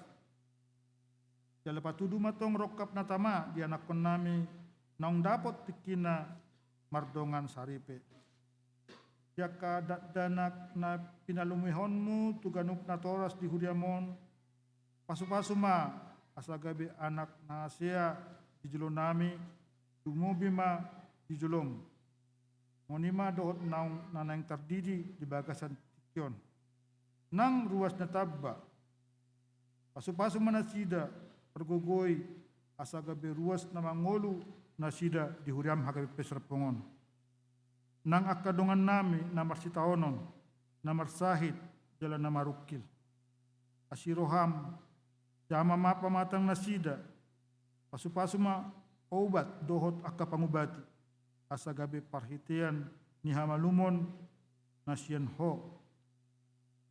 Jala patudu ma tong rongkap na tama di anakkonnami naung dapot tingkina mardongan saripe. Di angka dakdanak na pinalumehonmu tu ganup natoras di huriam on, pasupasu ma asa gabe anak na hasea di jolonami, lumobi ma di jolom. Songon i ma dohot naung na naeng tardidi di bagasan tingki on. Nang ruas na tamba, pasupasu ma nasida, pargogoi, asa gabe ruas na mangolu nasida di huriam H K B P Serpong on. Nang angka dongannami na marsitaonon, na marsahit, jala na marungkil. Asi roham, jama ma pamatang nasida, pasupasu ma obat dohot angka pangubati, asa gabe parhitean ni hamalumon na sian Ho.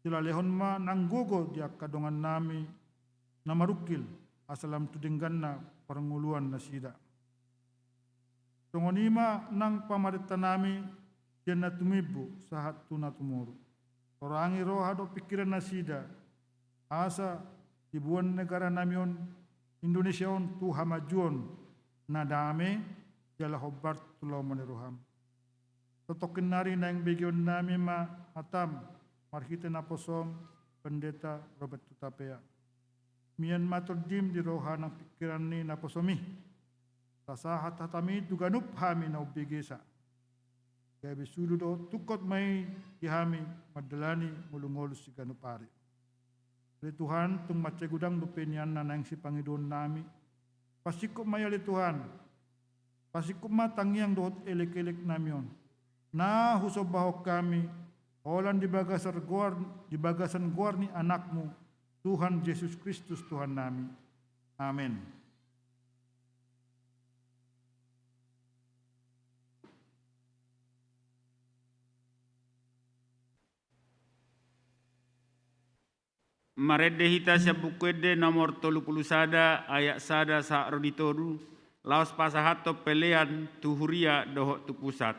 Jala lehon ma nang gogo di angka dongannami na marungkil, asa lam tu dengganna parngoluan nasida. Songon i ma nang pamarentanami sian na tumimbo sahat tu na tumoru. Torangi roha dohot pingkiran nasida, asa diboan negaranami on Indonesia on tu hamajuon na dame jala hombar tu lomo ni roham. Tongtong nari naeng begeonnami ma hatam marhite naposom Pendeta Robert Hutapea. Mian ma tondim di roha nang pingkiran ni naposom i. Sasahat hatami tu ganup hami na umbegesa. Gabe sudu dohot tungkot ma i di hami mandalani ngolungolu siganup ari. Ale Tuhan, tung mansai godang dope nian na naeng sipangidoonnami. Pasingkop ma i ale Tuhan. Pasingkop ma tangiang dohot elekeleknami on. Na husombahon hami, holan di bagasan goar, di bagasan goar ni Anakmu, Tuhan Jesus Kristus Tuhannami. Amen. Marende hita sian Buku Ende nomor tolu pulu sada ayat sada sahat ro di tolu, laos pasahathon pelean tu huria dohot tu pusat.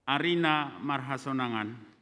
Arina marhasonangan.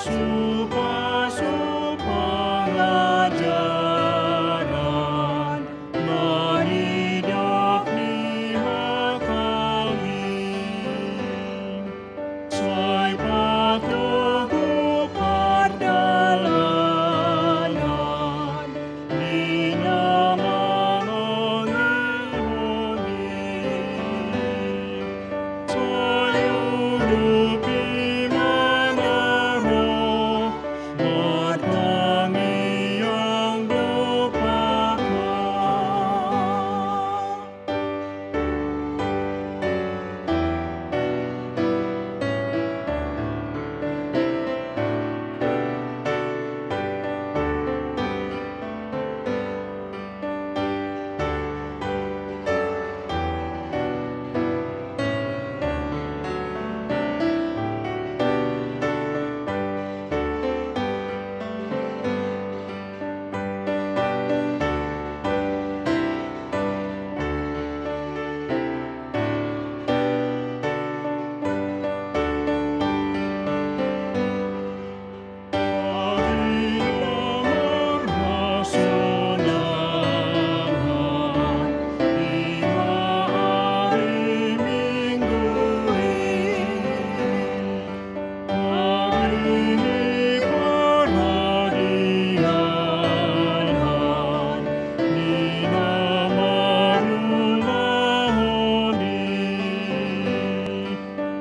Sumpah-sumpah ajaran na nidok ni hataMi, sai patogu pardalanan ni na manangihon i. Sai udupi ma na ro martangiang dompak Ho.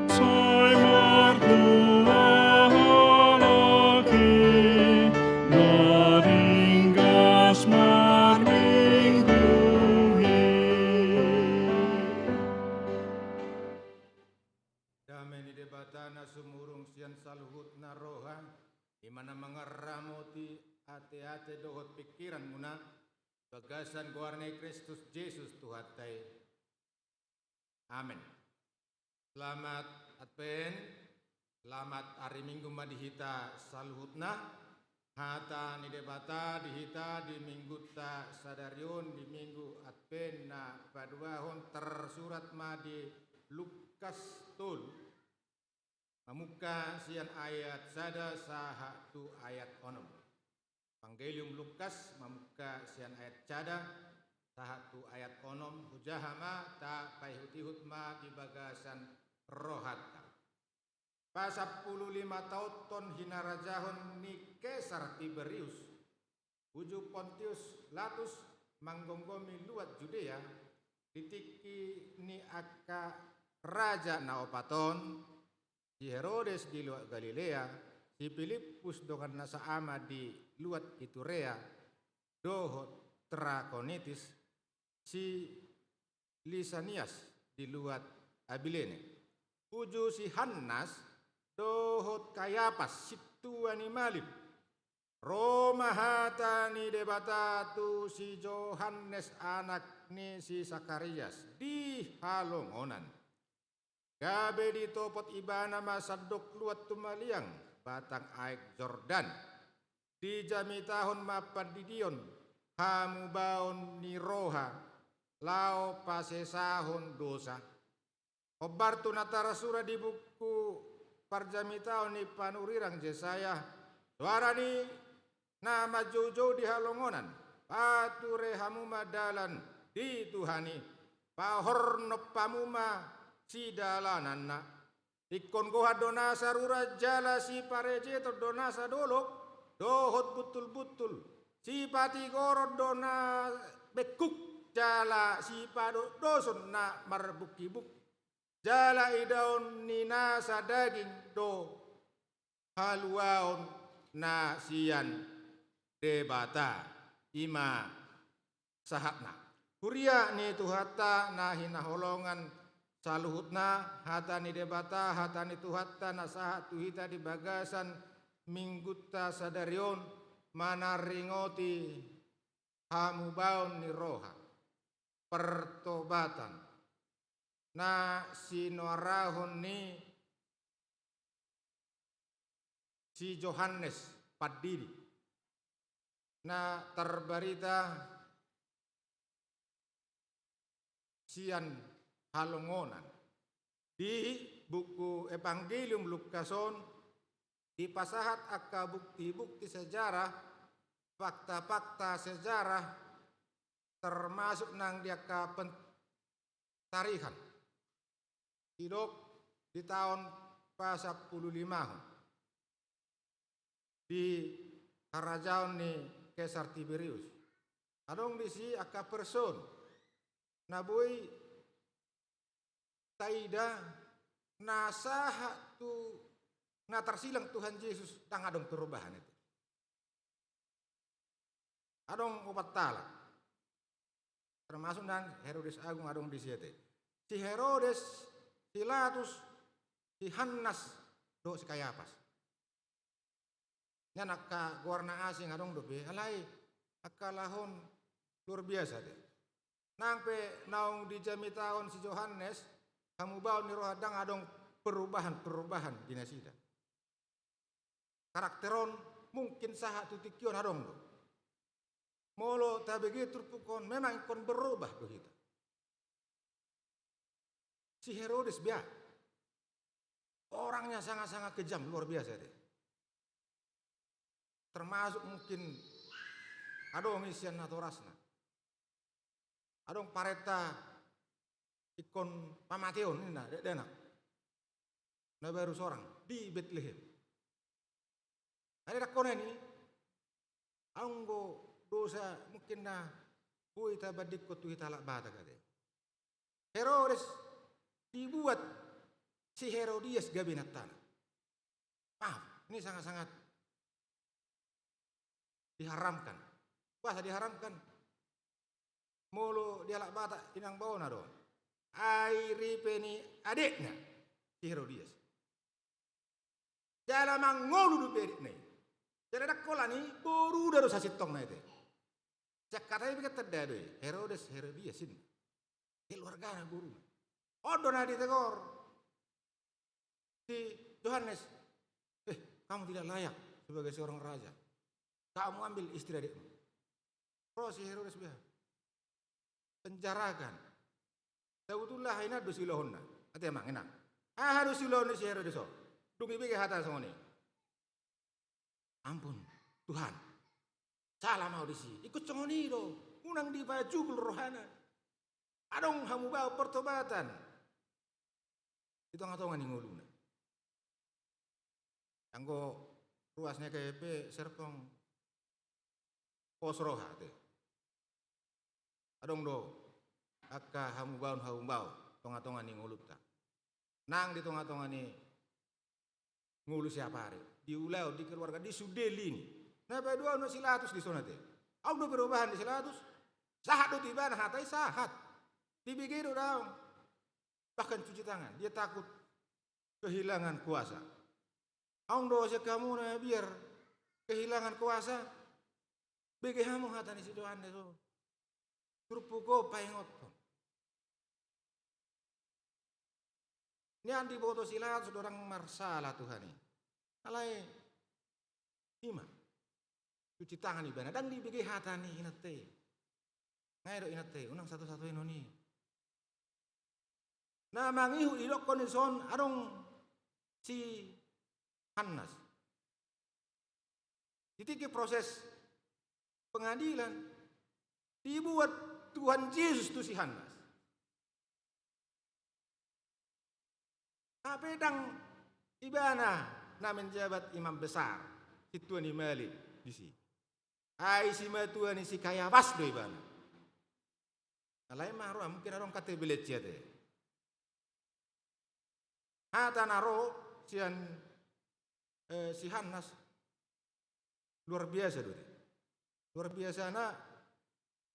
Sai martua halak i na ringgas marminggu i. Dame ni Debata na sumurung sian saluhutna roha, i ma na mangaramoti ateate dohot pingkiranmuna, bagasan goar ni Kristus Jesus Tuhanta i. Amen. Selamat Advent, selamat ari Minggu ma di hita saluhutna. Hata ni Debata di hita di Minggunta sadari on, di Minggu Advent na paduahon, tersurat ma di Lukas tolu, mamungka sian ayat sada sahat tu ayat onom. Evangelium Lukas mamungka sian ayat sada sahat tu ayat onom, hujaha ma tapaihut-ihut ma di bagasan rohanta. Pasampulu lima taonhon hinarajahon ni Kesar Tiberius, uju Pontius Latus manggomgomi luat Judea, di tingki ni angka raja na opat on, si Herodes di luat Galilea, si Pilippus dongan na saama di luat Iturea, dohot Trakonitis, si Lisanias di luat Abilene, uju si Hannas dohot Kayapas sintua ni malim. Ro ma hata ni Debata tu si Johannes anak ni si Sakarias di halongonan. Gabe ditopot ibana ma sandok luat tumaliang batang aek Jordan. Dijamitahon ma pandidion hamubaon ni roha laho pasesahon dosa. Hombar tu na tarsurat di buku parjamitaon ni panurirang Jesaya, soara ni na manjoujou di halongonan: Pature hamu ma dalan di Tuhan i, pahornop hamu ma sidalananna. Ingkon gohan do nasa rura jala siparejeton do nasa dolok dohot buntulbuntul, sipatigoron do na bengkuk jala sipadokdoson na marbungkibungki. Jala idaon ni nasa daging do haluaon na sian Debata. I ma sahatna. Huria ni Tuhanta na hinaholongan saluhutna, hata ni Debata, hata ni Tuhanta na sahat tu hita di bagasan Minggunta sadari on, manaringoti hamubaon ni roha, pertobatan, na sinoarahon ni si Johannes Pandidi, na tarbarita sian halongonan. Di buku Evangelium Lukas on, Dipasahat angka bukti-bukti sejarah, fakta-fakta sejarah, termasuk nang di angka pentarikan. Didok di taon pasampulu limahon di harajaon ni Kesar Tiberius, adong disi angka person na boi taida na sahat tu na tarsilang Tuhan Jesus, ndang adong perubahan i. Adong opat halak. Termasuk nang Herodes Agung adong disi ate. Si Herodes, si Pilatus, si Hannas, dohot si Kayapas. Nian angka goar na asing adong dope, alai angka laho on luar biasa do. Nang pe naung dijamitahon si Johannes, hamubaon ni roha, ndang adong perubahan-perubahan di nasida. Karakter on mungkin sahat tu tingki on adong do. Molo tabege turpuk on, memang ingkon berubah do hita. Si Herodes bia. Orangnya sangat-sangat kejam, luar biasa do. Termasuk mungkin adong i sian natorasna. Adong parenta ingkon pamateon ninna, dakdanak. Na baru sorang di Betlehem. Ate dakkonani, anggo dosa mungkin na boi tabandingkon tu hita halak Batak ate. Herodes dibuat si Herodias gabe inantana. Maaf, ini sangat-sangat diharamkan. Boasa diharamkan? Molo di halak Batak inang baona do. Ai ripe ni adekna si Herodias. Jala mangolu dope adekna i. Jala ndang holan i, boruna do sasintongna ate. Sian hata i pe tanda do i, Herodes, Herodias i. Keluargana, boruna. On do na ditegor si Johannes, "Eh, kamu tidak layak sebagai seorang raja. Kamu ambil istri adikmu." Ro si Herodes bia. Penjarakan. Sabotulna aha inna do siulahonna? Ate amang inang. Aha do siulahon ni si Herodes on? Dung ibege hata songon i. Ampun, Tuhan. Salah ma au disi. Ingkon songon i do. Unang dipajugul rohana. Adong hamubaon, pertobatan di tonga-tonga ni ngoluna. Anggo ruas ni K P P serpong pos roha ate. Adong do angka hamubaon-hamubaon tonga-tonga ni ngolunta. Nang di tonga-tonga ni ngolu siapari, di ulaon, di keluarga, di sude lini. Na paduahon do si Pilatus dison ate. Adong do perubahan di si Pilatus? Sahat do tu ibana hata i? Sahat. Dibege do daong. Bahkan cuci tangan, dia takut kehilangan kuasa. Adong do sian hamu na biar kehilangan kuasa? Bege hamu hata ni si Johannes on. Turpuk on paingothon. Nian diboto si Pilatus do ndang marsala Tuhan i. Alai i ma, cuci tangan ibana, ndang dibege hata ni inanta i. Nga i do inanta i, unang satu-satuhon i. Na mangihut, didokkon dison adong si Hannas. Di tingki proses pengadilan, dibuat Tuhan Jesus tu si Hannas. Hape ndang ibana na menjabat imam besar, sintua ni malim disi. Ai simatua ni si Kayapas do ibana. Alai ma ro, mungkin adong K T P letsi ate. Hata na ro sian, eh, si Hannas luar biasa do ate. Luar biasana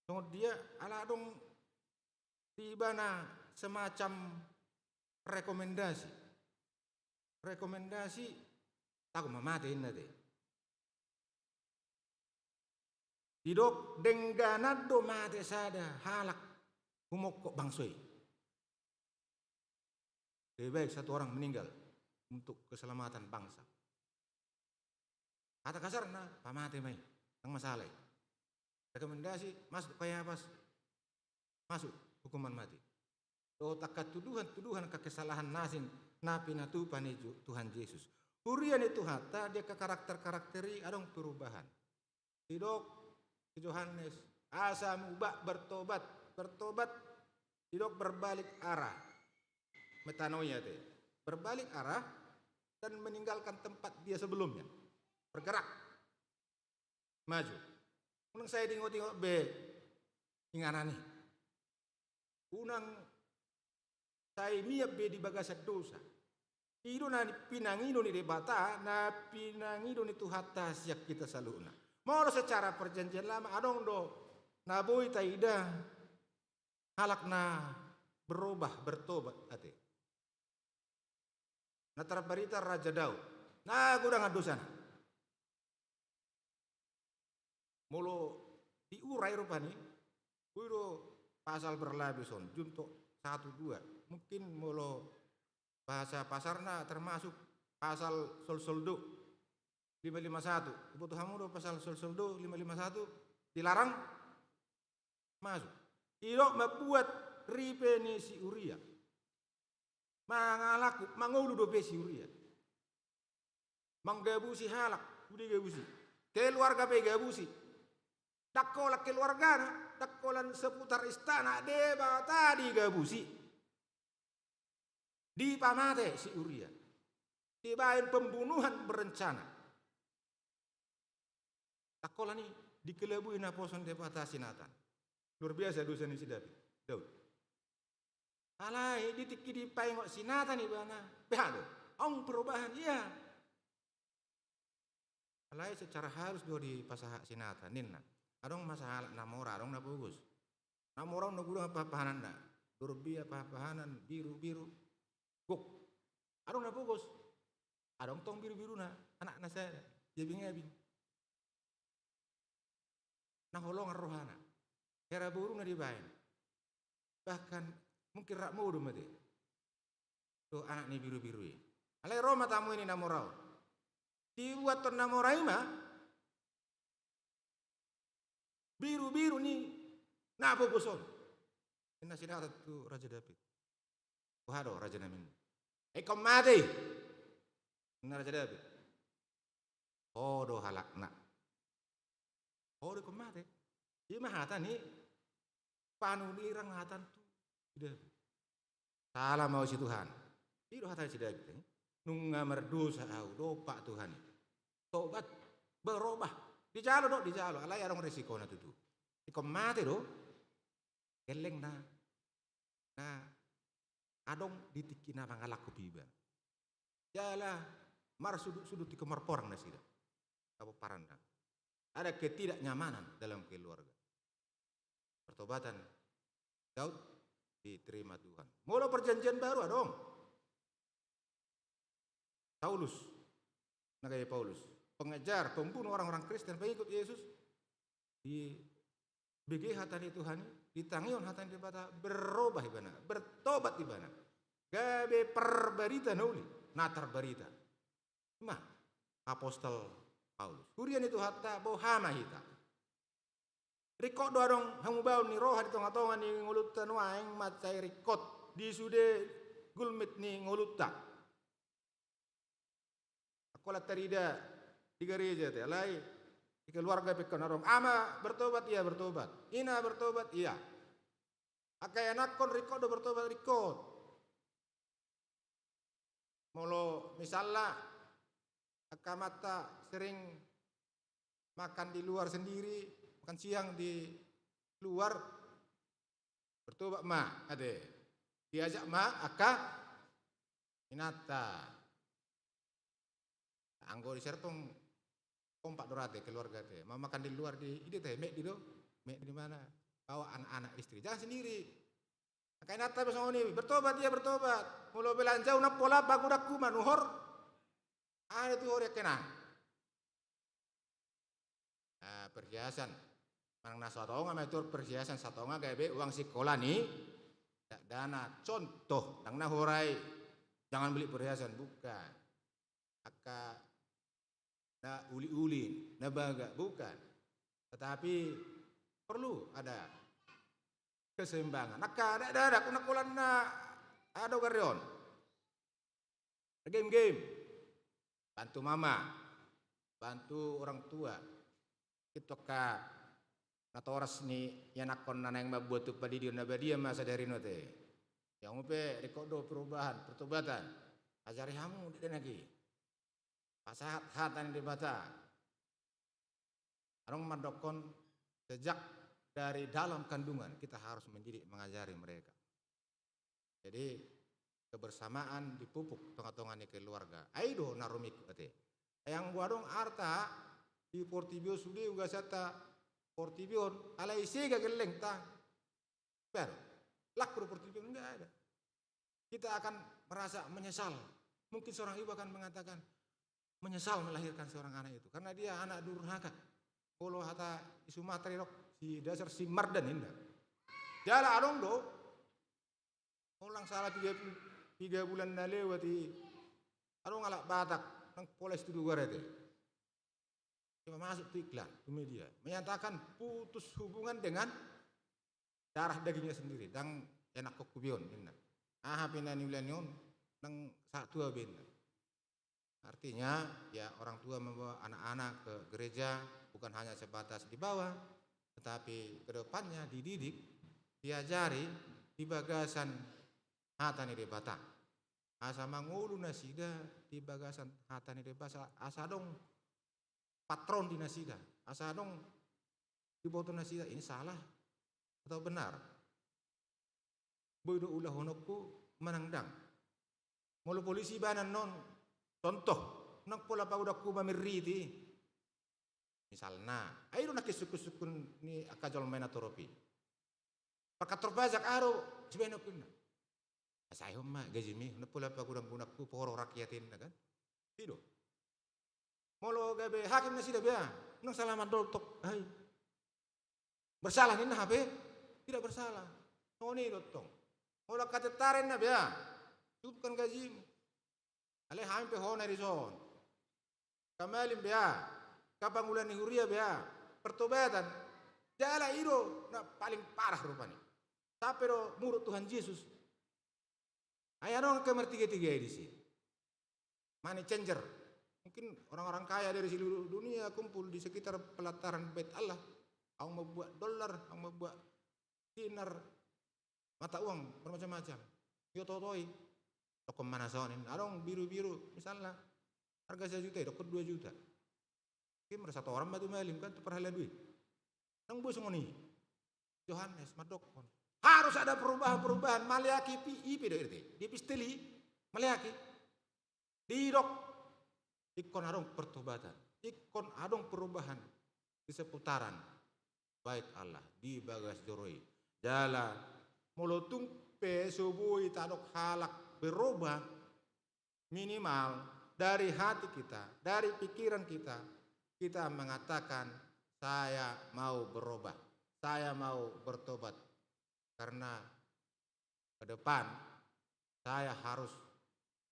songon dia, ala adong di ibana semacam rekomendasi. Rekomendasi, tanggung ma mate inna ate. Didok dengganan do mate sada halak humongkop bangso i. Lebih baik satu orang meninggal untuk keselamatan bangsa. Hata kasarna, pamate ma i, ndang masalah i. Rekomendasi, masuk Kayapas, masuk hukuman mati. Dohot angka tuduhan-tuduhan, angka kesalahan na asing na pinatupa ni Ju-, Tuhan Jesus. Huria ni Tuhanta, di angka karakter-karakter i adong perubahan. Didok si Johannes, asa mubak, bertobat, bertobat, didok berbalik arah. Metanoia te. Berbalik arah dan meninggalkan tempat dia sebelumnya. Bergerak. Maju. Unang sai diingot-ingot be inganan i. Unang sai mian be di bagasan dosa. I do na pinangido ni Debata, na pinangido ni Tuhanta sian hita saluhutna. Molo secara Perjanjian Lama adong do na boi taida halak na berubah, bertobat ate. Na tarbarita Raja Daud. Na godang dosana. Molo diurai rupani, boi do pasal berlapis on, junto satu dua. Mungkin molo bahasa pasarna termasuk pasal solsoldo lima lima satu. Diboto hamu do pasal solsoldo lima lima satu? Dilarang masuk. Didok mambuat ripe ni si Uria. Mangalangkup, mangolu dope si Uria. Manggabusi halak, sude gabusi. Keluarga pe gabusi. Ndang holan keluargana, ndang holan seputar istana, Debata digabusi. Dipamate si Uria. Dibaen pembunuhan berencana. Ndang holan i, dikelabui naposo ni Debata si Natan. Luar biasa dosa ni si David, Daud. Alai di tingki dipaingot si Natan ibana, beha do, adong perubahan, ia. Alai secara halus do dipasahat si Natan, ninna. Adong ma sahalak na mora, adong na pogos. Na mora on na godang pahanpahananna. Dorbia pahanpahanan, birubiru. Gok. Adong na pogos. Adong tong birubiruna, anakna sada, diabingabing. Na holongan rohana. Hera boruna dibaen. Bahkan mungkin rap modom ate. Tu anak ni birubiru i. Alai ro ma tamu i ni na mora on. Dibuathon na mora i ma birubiru ni na pogos on. Ninna si Natan tu Raja David. Boha do raja nami on? Ingkon mate i, ninna Raja David. Ho do halakna. Ho do ingkon mate. I ma hata ni panunirang Natan tu si David. Sala ma au si Tuhan. I do hata ni si David, eh? Nunga mardosa au, dompak Tuhan i. Tobat, berobah. Dijalo do, dijalo. Alai adong resikona tutu. Ingkon mate do. Gellengna na adong di tingki na mangalangkup ibana. Jala marsudut-sudut ingkon marporang nasida. Apa paranna? Ada ketidaknyamanan dalam keluarga. Pertobatan Daud diterima Tuhan. Molo Perjanjian Baru adong. Saulus, na gabe Paulus, pengejar, pembunuh orang-orang Kristen, pengikut Yesus, dibege hata ni Tuhan i, ditangihon hata ni Debata, berobah ibana, bertobat ibana. Gabe parbarita na uli, na tarbarita. I ma apostel Paulus. Huria ni Tuhanta, boha ma hita? Ringkot do adong hamubaon ni roha di tongatonga ni ngolunta nuaeng mansai ringkot di sude gulmit ni ngolunta. Anggo na tarida di gareja te, alai di keluarga pe ingkon adong. Ama bertobat, ia bertobat. Ina bertobat, ia. Angka ianakhon ringkot do bertobat, ringkot. Molo misalna angka amanta sering makan di luar sendiri, makan siang di luar, bertobat ma ate. Diajak ma angka inanta. Anggo di Serpong kompak do ra te keluarga te. Mau makan di luar di, ide te, McD do. McD di mana? Bawa anak-anak, istri. Jangan sendiri. Angka inanta pe songon i, bertobat ia, bertobat. Molo belanja unang pola pagodangku, manuhor. Ada tu hori kena. Ah, perhiasan. Manang na satonga ma i tu perhiasan, satonga gabe uang sikola ni dakdanak. Contoh, ndang na hurang i, jangan beli perhiasan, bukan. Angka na uli-uli, na baga, bukan. Tetapi perlu ada keseimbangan. Angka dakdanak, unang holan na adong gari on. Game-game. Bantu mama, bantu orang tua. Itu ka natoras ni ianakhon na naeng mambuat tu pandidion na badia ma sadari on ate. Ia hamu pe ringkot do perubahan, pertobatan. Ajari hamu dakdanak i. Pasahat hata ni Debata. Adong mandokkon, sejak dari dalam kandungan kita harus mendidik, mengajari mereka. Jadi kebersamaan dipupuk tonga-tonga ni keluarga. Ai do na rumingkot ate. Ai anggo adong arta di portibi on sude ugasanta portibi on, alai sega gellengta. Baru laku do portibi on, nggak ada. Kita akan merasa menyesal. Mungkin seorang ibu akan mengatakan, menyesal melahirkan seorang anak itu karena dia anak durhaka. Molo hata di Sumatera i dok, si dasar si mardan inna. Jala adong do, molo ndang salah piga, piga bulan na lewat i, adong halak Batak nang pola S dua ate. Dia masuk tu iklan, tu media, menyatakan putus hubungan dengan darah dagingnya sendiri, ndang enak ho hubeon inna. Aha pe na niula ni on, ndang sahat tua be inna. Artinya, ya, orang tua membawa anak-anak ke gereja bukan hanya sebatas dibawa, tetapi ke depannya dididik, diajari di bagasan hata ni Debata. Asa mangolu nasida di bagasan hata ni Debata, asa adong patron di nasida, asa adong diboto nasida ini salah atau benar. Boi do ulahononku manang ndang. Molo polisi ibanan on, contoh, nang pola pagodangku mamirriti. Misalna, ai do nangkin sungkun-sungkun ni angka jolma i na torop i. Parkantor pajak aha do sibahenonku inna. Sai hon ma gajimi, nang pola pagodang-godangku, poro rakyat inna kan. I do. Molo gabe hakim nasida be aha, nang salah mandok tok, ai. Bersalah ninna hape, tidak bersalah. Songon i do tong. Molo angka tentara inna be aha, cukupkan gajimu. Alai hami pe hona dison. Angka malim be aha, angka pangula ni huria be aha, pertobatan. Jala i do na paling parah rupani. Sampe do muruk Tuhan Jesus. Ai adong angka martiga-tiga i disi. Money changer. Mungkin orang-orang kaya dari seluruh dunia kumpul di sekitar pelataran Bait Allah. Adong mambuat dolar, adong mambuat dinar, mata uang bermacam-macam. Ioto-otoi. Dokkon ma na songon i. Adong biru-biru, misalna. Harga sajuta i, dokkon dua juta. Oke, merasa toran ma tu malim kan, tu parhalado i. Nang boi songon i. Johannes mandokkon, harus ada perubahan-perubahan. Maleaki i pe, i pe do erte. Di epistel i, maleaki. Didok, ingkon adong pertobatan. Ingkon adong perubahan di seputaran Bait Allah, di bagas joro i. Jala, molo tung pe so boi tadok halak berubah, minimal dari hati kita, dari pikiran kita, kita mengatakan, "Saya mau berubah, saya mau bertobat, karena ke depan saya harus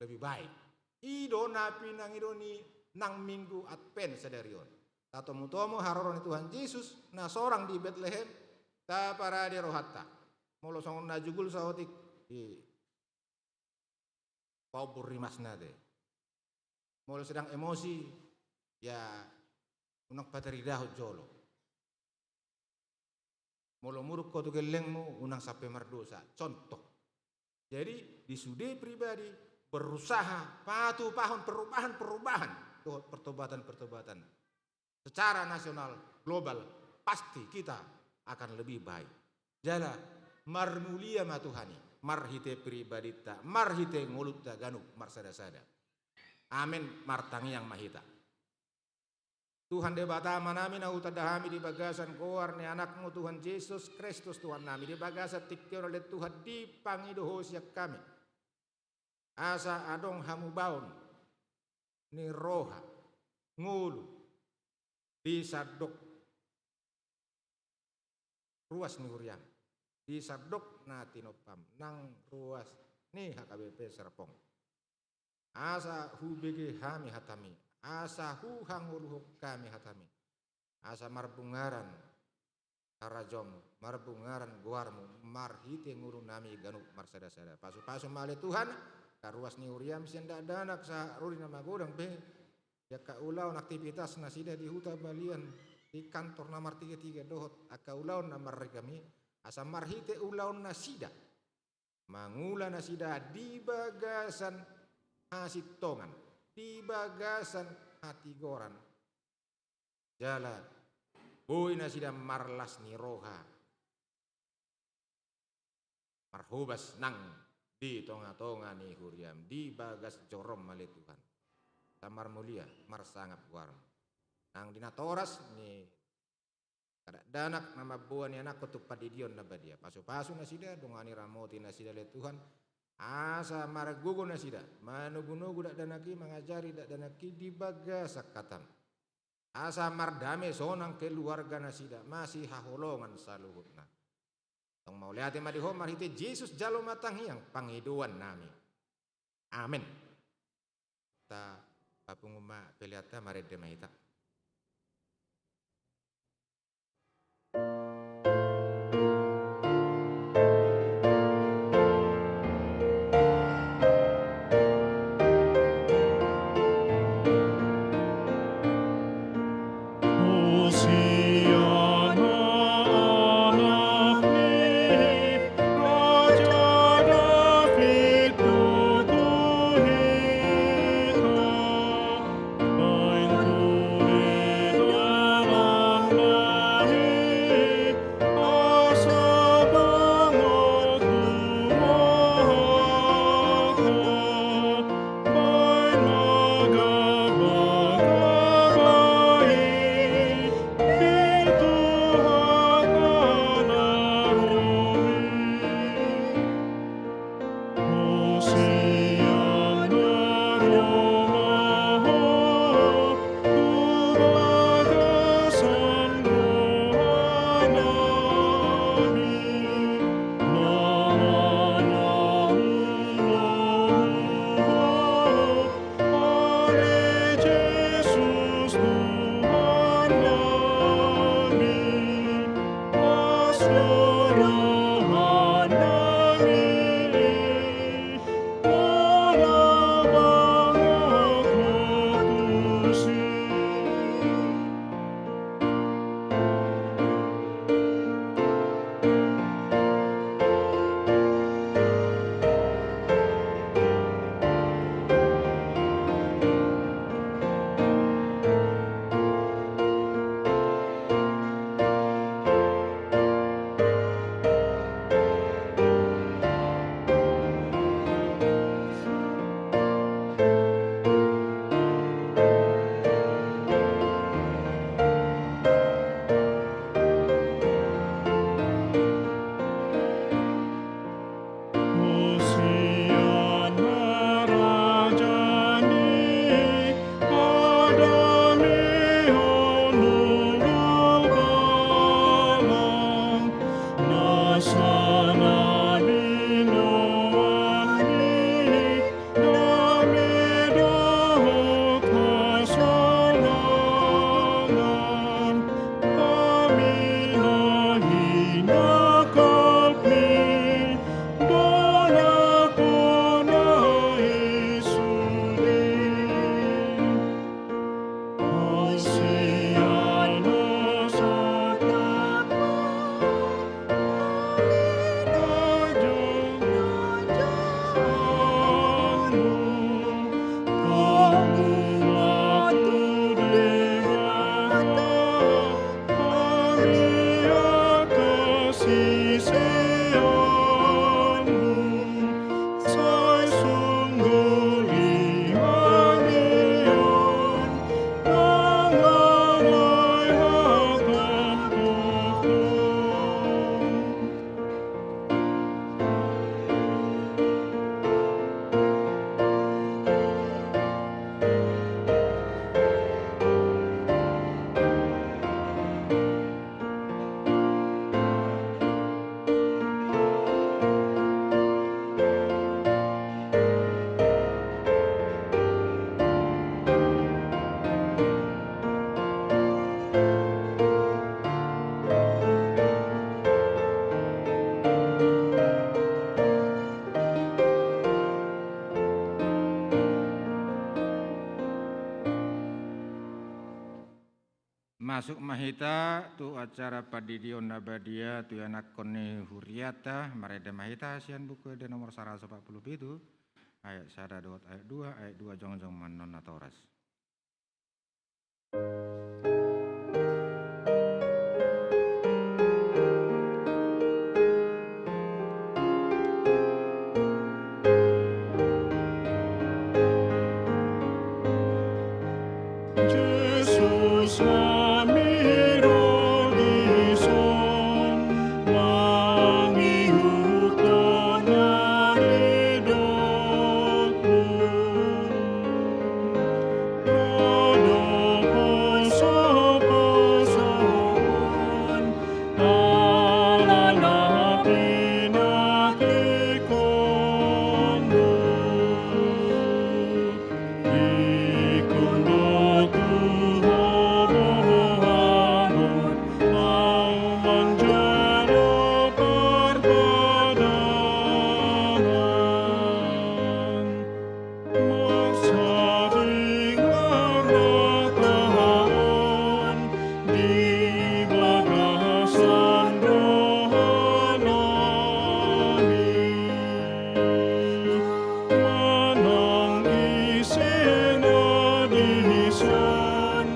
lebih baik." I do na pinangido ni nang Minggu Advent sadari on. Tatomu-tomu haroro ni Tuhan Jesus na sorang di Betlehem, taparade rohanta. Molo songon na jugul saotik, i paombur rimasna te. Molo sedang emosi, ya, unang pataridahon jolo. Molo muruk ho tu gellengmu, unang sampe mardosa. Contoh. Jadi, di sude pribadi berusaha patupahon perubahan-perubahan dohot pertobatan-pertobatan secara nasional, global, pasti kita akan lebih baik. Jala, marmulia ma Tuhan i, marhite pribadinta, marhite ngolunta ganup marsada-sada. Amen, martangiang ma hita. Tuhan Debata Amanami na hutanda hami di bagasan goar ni Anakmu Tuhan Jesus Kristus Tuhannami, di bagasan tingki on ale Tuhan dipangido Ho sian hami. Asa adong hamubaon ni roha, ngolu, di sandok ruas ni huriam, di sandok na tinompam, nang ruas ni H K B P Serpong. Asa hubege hami hatami, asa huhangoluhon hami hatami, asa marbungaran harajaonmu, marbungaran goarmu, marhite ngolunami ganup marsada-sada. Pasu-pasu ma ale Tuhan, angka ruas ni huriam sian dakdanak sahat ro di na magodang pe, di angka ulaon aktivitas nasida di huta balian, di kantor na martigatiga dohot angka ulaon na marragam i, asa marhite ulaon nasida mangula nasida di bagasan hasintongan, di bagasan hatigoran. Jala boi nasida marlas ni roha, marhobas nang di tonga-tonga ni huriaM, di bagas jorom ale Tuhan. Asa marmulia, marsangap goarMu. Nang di natoras ni dakdanak na mamboan ni anakkon tu pandidion na badia, pasu-pasu nasida, dongani, ramoti nasida ale Tuhan, asa margogo nasida manogu-nogu dakdanak i, mangajari dakdanak i di bagasan hataM. Asa mardame sonang keluarga nasida, masihaholongan saluhutna. Tong mauliate ma di Ho marhite Jesus jalo ma tangiang pangidoan nami. Amen. Tapapungu ma peleanta, marende ma hita. Masuk ma hita tu acara pandidion na badia tu ianakhon ni hurianta, marende ma hita sian Buku Ende nomor saratus opat pulu pitu, ayat sada dohot ayat dua, ayat dua jongjong ma annon natoras. Jesus ma miro dison, mangihuthon ari dohot Marsari marataon di bagasan roha nami, manang ise na dison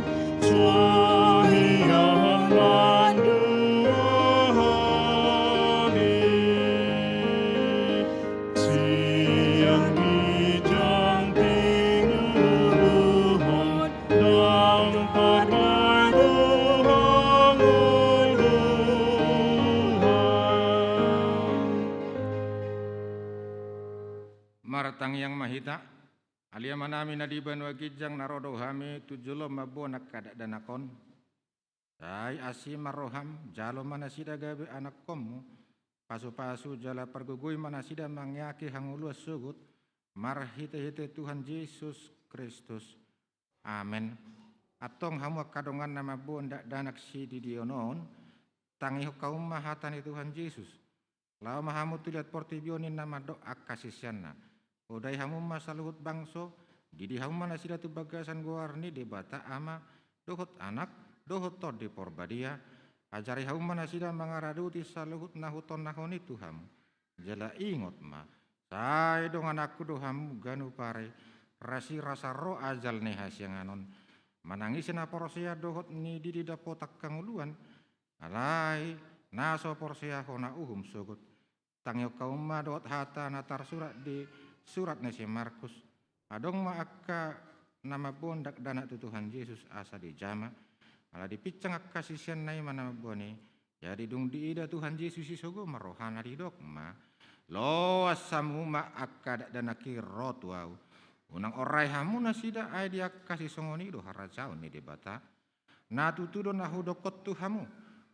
sahian mandua hami. Sian ginjang tinuluhon, ndang tarbahen hangoluan. Martangiang ma hita. Ale Amanami na di banua ginjang, na ro do hami tu jolo mamboan angka dakdanak on. Sai asi ma roham, jalo ma nasida gabe anakkonmu, pasupasu jala pargogoi ma nasida mangeahi hangoluan sogot, marhitehite Tuhan Jesus Kristus. Amen. Antong hamu angka dongan na mamboan dakdanak sididion on, tangihon hamu ma hata ni Tuhan Jesus. Laho ma hamu tu liat portibi on, ninna mandok angka siseanna: Podai hamu ma saluhut bangso, didi hamu ma nasida tu bagasan goar ni Debata Ama, dohot Anak, dohot Tondi Porbadia. Ajari hamu ma nasida mangaradoti saluhut na hutondahon i tu hamu. Jala ingot ma, sai dongananku do hamu ganup ari, rasirasa ro ajal ni hasiangan on. Manang ise na porsea dohot nididi dapotan hangoluan, alai na so porsea hona uhum sogot. Tangihon hamu ma dohot hata na tarsurat di surat ni si Markus. Adong ma angka na mamboan dakdanak tu Tuhan Jesus asa dijama. Ala dipinsang angka siseanna i ma na mamboan i. Jadi dung diida Tuhan Jesus i sogot ma rohana, didok ma: Loas hamu ma angka dakdanak i ro tu ahu. Unang orai hamu nasida, ai di angka sisongon i do harajaon ni Debata. Na tutu do na hudokhon tu hamu,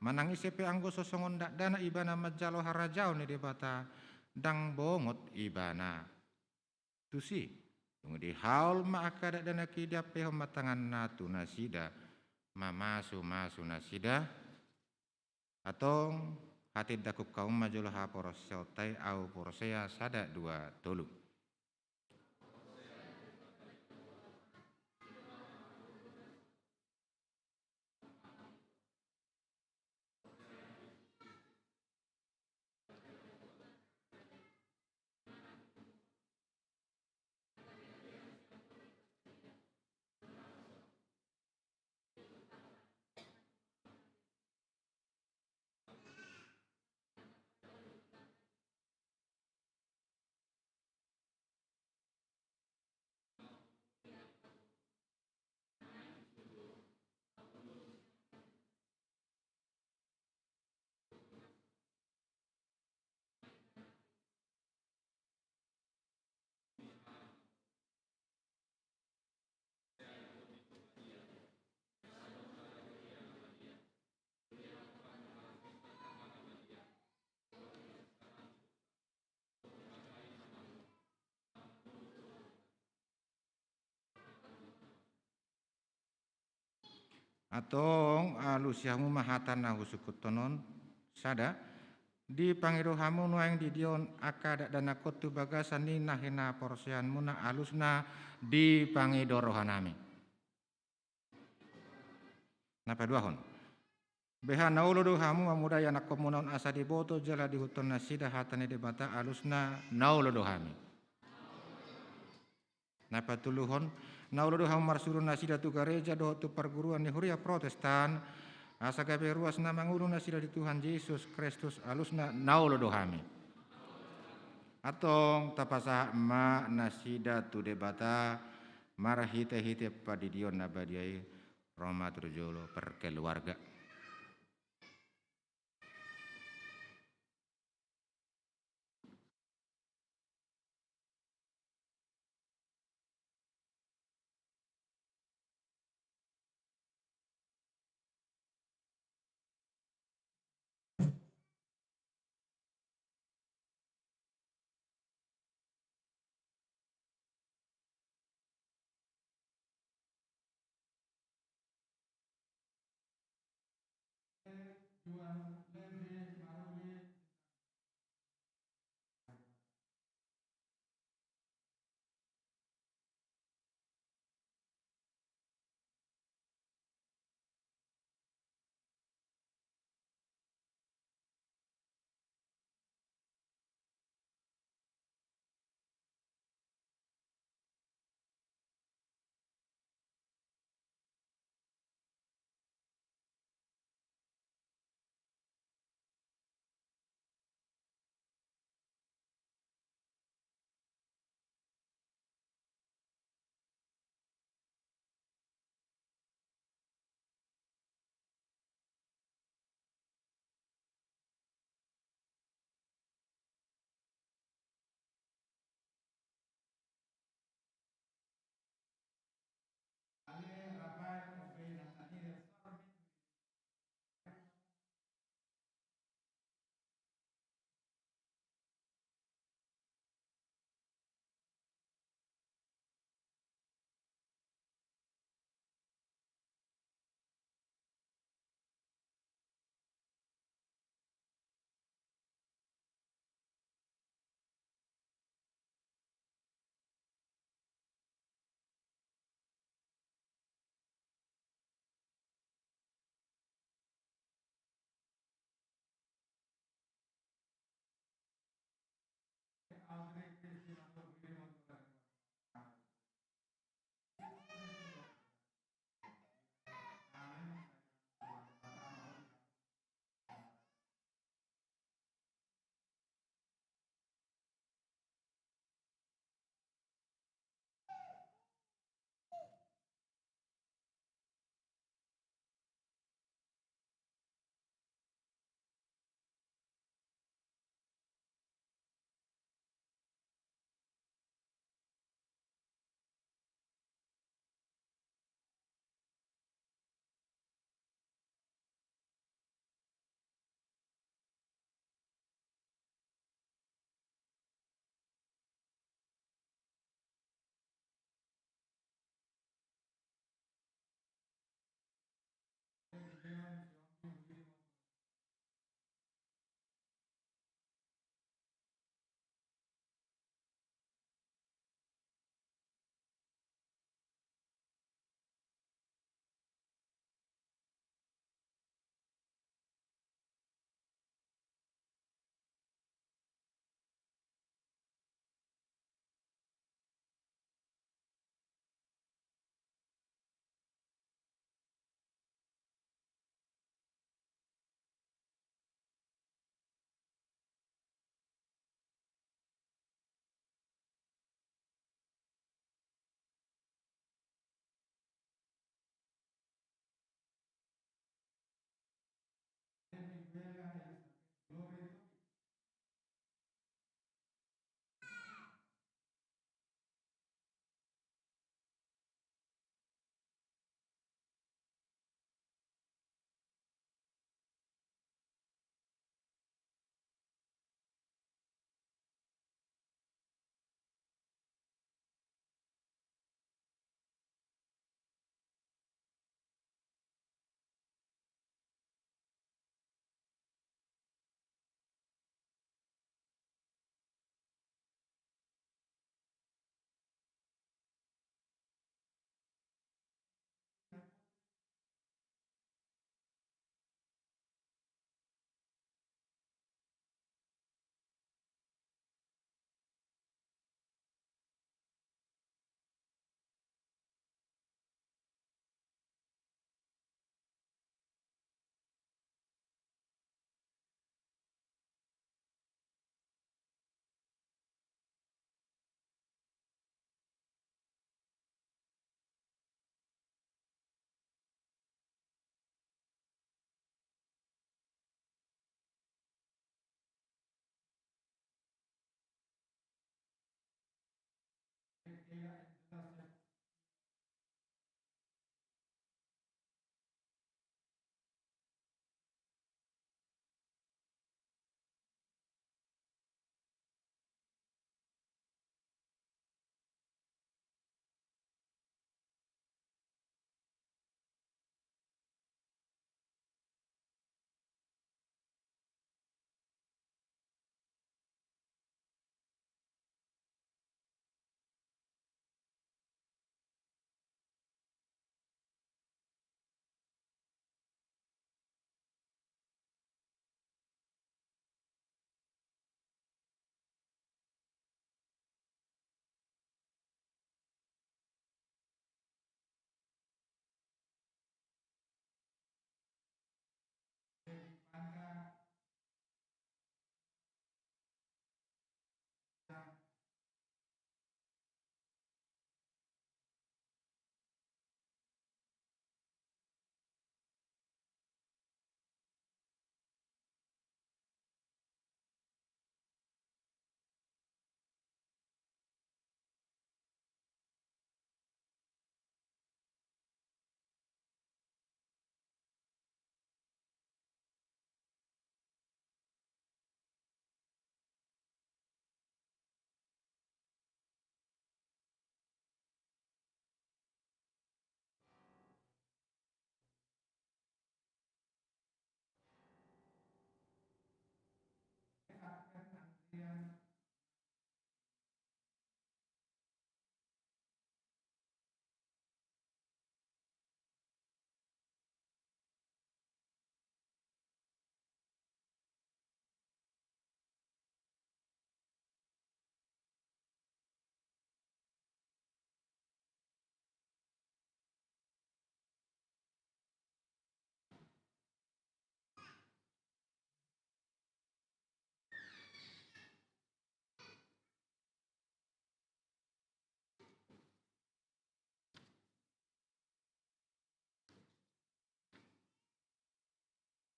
manang ise pe anggo so songon dakdanak ibana manjalo harajaon ni Debata, ndang bongot ibana. Tusi, dung dihaol ma angka dakdanak i, diampehon ma tanganna tu nasida, mamasumasu nasida. Antong hatindangkon hamu ma jolo haporseaonta i: Ahu porsea, sada, dua, tolu. Antong alusi hamu ma hata na husungkunhon on. Sada, dipangido hamu nuaeng didion angka dakdanak on tu bagasan ni na hinaporseaonmuna, alusna dipangido rohanami. Na paduahon. Beha na olo do hamu mamodai anakkonmuna on asa diboto jala diihuthon nasida hata ni Debata alusna na olo do hami. Na patoluhon, na olo do hamu marsuruon nasida tu gareja dohot tu parguruan ni huria Protestan, asa gabe ruas na mangolu nasida di Tuhan Jesus Kristus alusna na olo do hami. Antong tapasahat ma nasida tu Debata marhitehite pandidion na badia i. Ro ma tu jolo parkeluarga.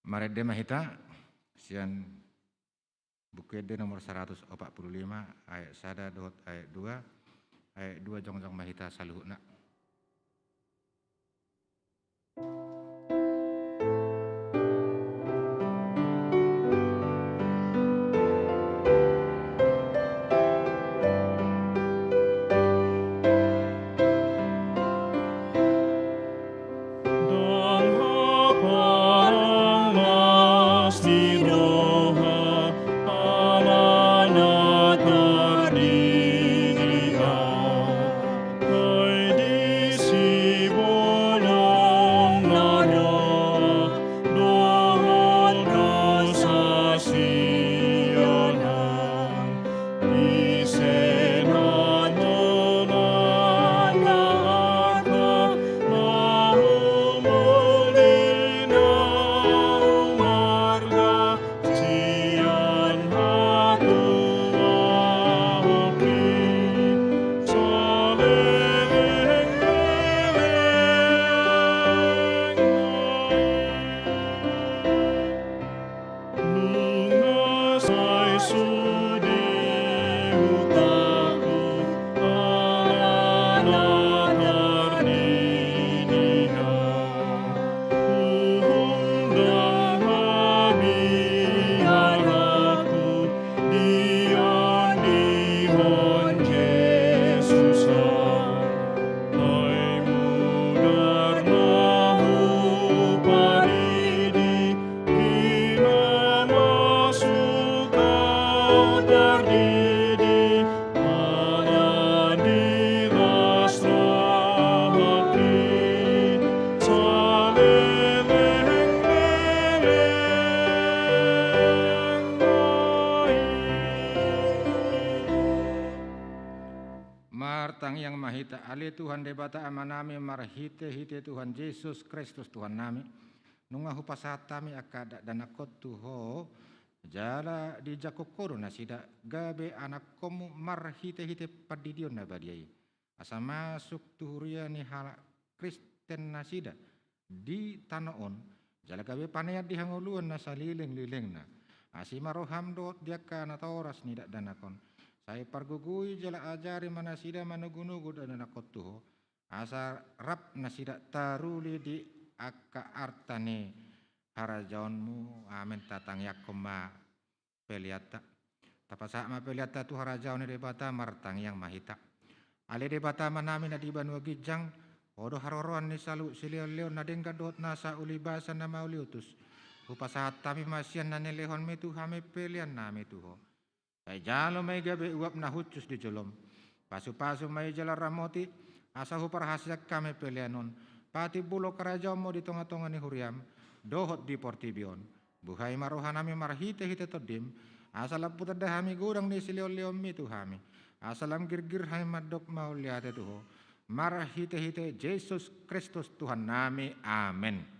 Marende ma hita sian Buku Ende nomor saratus opat pulu lima, ayat sada dohot ayat dua, ayat dua jongjong ma hita saluhutna. Martangiang ma hita. Ale Tuhan Debata Amanami, marhitehite Tuhan Jesus Kristus Tuhannami, nunga hupasahat hami angka dakdanakhon tu Ho, jala dijangkon Ho do nasida gabe anakkonmu marhitehite pandidion na badia i, asa masuk tu huria ni halak Kristen nasida di tano on, jala gabe panean di hangoluan na salelenglelengna. Asi ma roham dohot di angka natoras ni dakdanak on, Sai pargogoi jala ajari ma nasida manogunogu dohot anakhon tu Ho, asa rap nasida taruli di angka arta ni harajaonMu. Amen. Tatangiangkon ma peleanta. Tapasahat ma peleanta tu harajaon ni Debata, martangiang ma hita. Ale Debata Amanami na di banua ginjang, Ho do haroroan ni saluhut silehonlehon na denggan dohot nasa ulibasa na mauliutus. Hupasahat hami ma sian na nilehonMi tu hami peleannami tu Ho. Sai jalo ma i gabe uap na hushus di joloM. Pasupasu ma i jala ramoti, asa huparhaseang hami pelean on, patimbulhon harajaonMu di tongatonga ni huriaM dohot di portibi on. Buhai ma rohanami marhitehite TondiM, asa lam hutanda hami godang ni silehonlehonMi tu hami, asa lam girgir hami mandok mauliate tu Ho, marhitehite Jesus Kristus Tuhannami. Amen.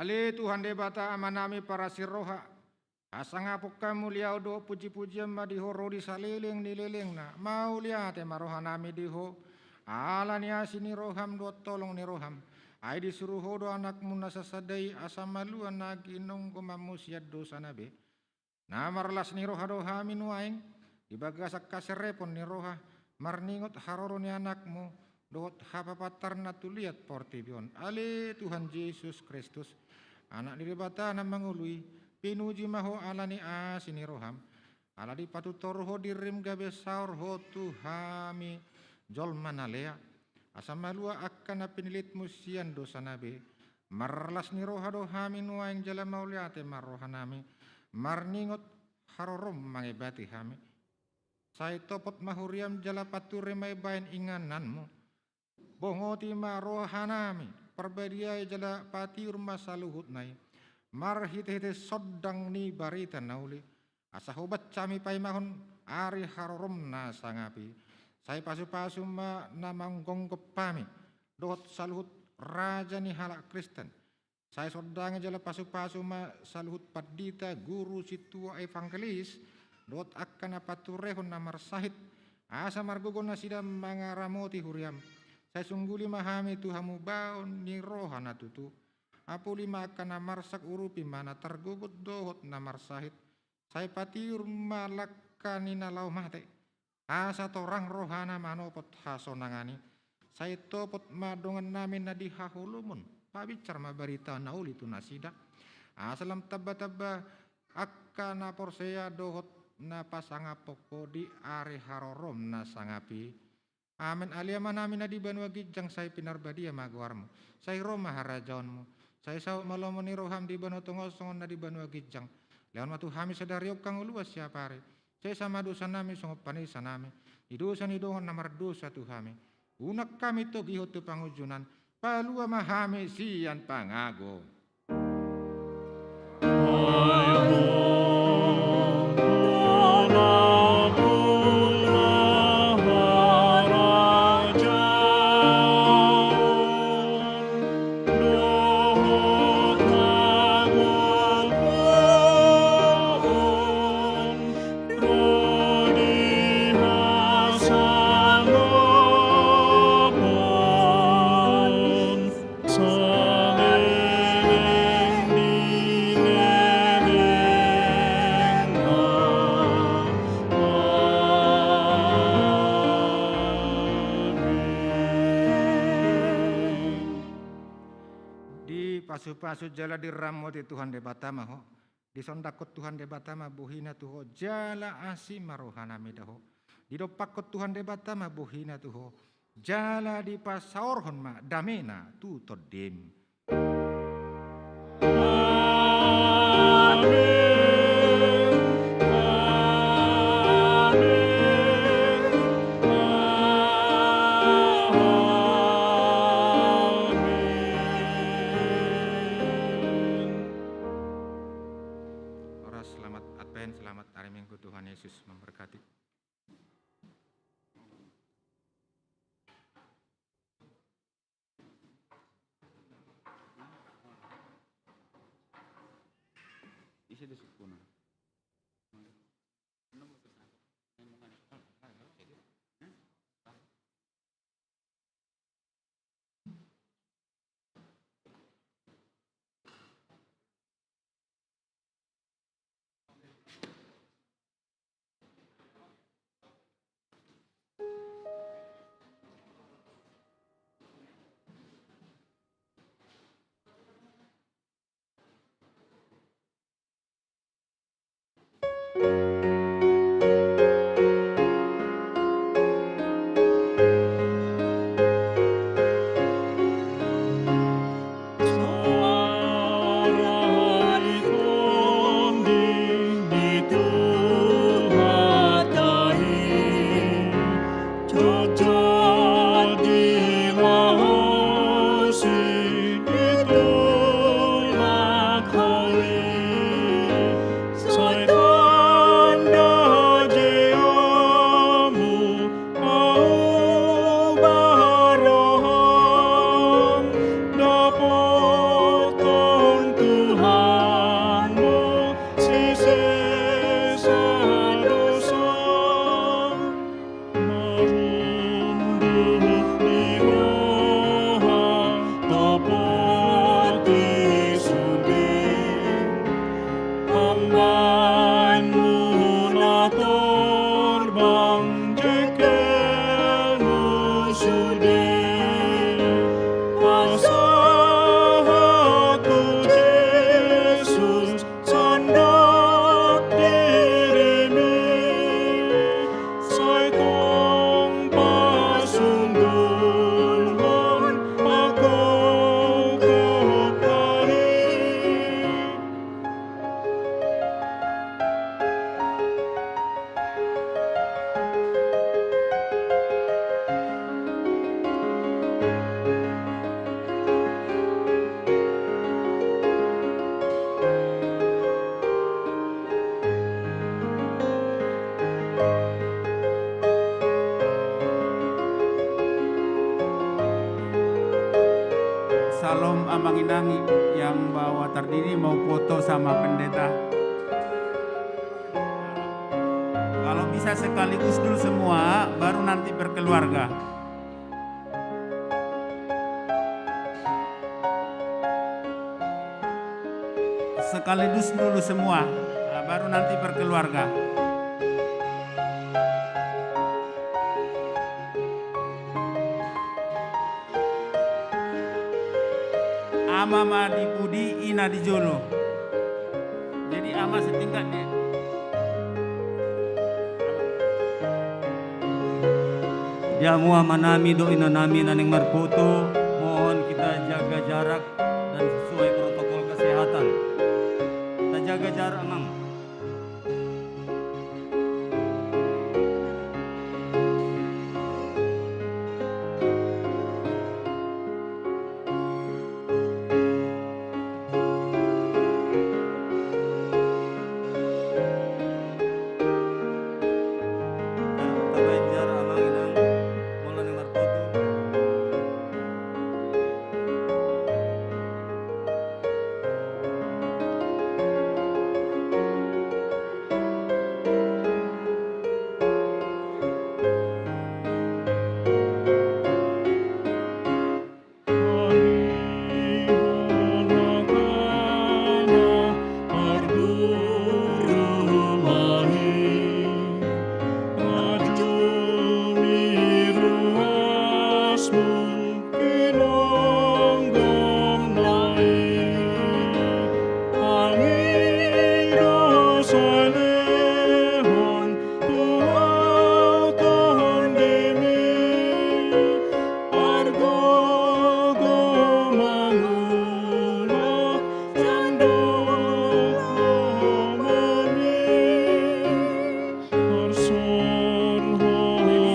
Ale Tuhan Debata Amanami parasi roha, hasangapon hamuliaon dohot pujipujian ma di Ho ro di saleleng ni lelengna. Mauliate ma rohanami di Ho, ala ni asi ni roham dohot holong ni roham. Ai disuru Ho do AnakMu na sasada i asa malua na ginonggomanMu sian dosana be. Na marlas ni roha do hami nuaeng, di bagasan haserepon ni roha, marningot haroro ni AnakMu, dohot hapapatar na tu liat portibi on. Ale Tuhan Jesus Kristus, Anak ni Debata na mangolu i, pinuji ma Ho ala ni asi ni roham. Ala dipatutoru Ho dirim gabe saor Ho tu hami jolma na lea, asa malua angka na pinillitMu sian dosana be. Marlas ni roha do hami nuaeng jala mauliate ma rohanami, marningot harorom mangebati hami. Sai topot ma huriam jala pature ma i bahen ingananMu. Bongoti ma rohanami, parbadiai jala patiur ma saluhutna i, marhitehite sondang ni barita na uli, asa hobat hami paimahon ari harorom na sangap i. Sai pasupasu ma na manggomgom hami, dohot saluhut raja ni halak Kristen. Sai sondangi jala pasupasu ma saluhut pandita, guru, sintua, evangelis, dohot angka na paturehon na marsahit, asa margogo nasida mangaramoti huriam. Sai sungguli ma hami tu hamubaon ni roha na tutu. Apuli ma angka na marsak, urupi ma na targogot dohot na marsahit. Sai patiur ma langka ni na laho mate, asa torang rohana manopot hasonangan i. Sai topot ma dongannami na di haholomon, pabinsar ma barita na uli tu nasida, asa lam tambatamba angka na porsea dohot na pasangaphon Ho di ari harorom na sangap i. Amen. Ale Amanami na di banua ginjang, sai pinarbadia ma goarMu. Sai ro ma harajaonMu. Sai saut ma lomo ni roham di banua tonga on songon na di banua ginjang. Lehon ma tu hami sadari on hangoluan siapari. Sesa ma dosanami songon panesanami di dosa ni dongan na mardosa tu hami. Unang hami togihon tu pangunjunan, palua ma hami sian pangago. Dipasupasu jala diramoti Tuhan Debata ma ho. Disondangkon Tuhan Debata ma bohina tu ho, jala asi ma rohanami da ho. Didompakkon Tuhan Debata ma bohina tu ho, jala dipasaorhon ma damena tu tondim. Amen. Amen. Amen. Pen, selamat hari Minggu, Tuhan Yesus memberkati. Isi di sukuna. Salom, Amang Inang yang bawa tardidi, mau foto sama pendeta. Kalau bisa sekaligus dulu semua, baru nanti berkeluarga. Sekaligus dulu semua, nah, baru nanti berkeluarga. Ama ma di pudi, ina di jolo. Jadi ama setingkat dia. Di hamu amanami dohot inanami na naeng marfoto, mohon kita jaga jarak dan sesuai protokol kesehatan. Kita jaga jarak, Amang.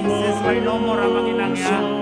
Sesuai nomor, Amang Inang, ya.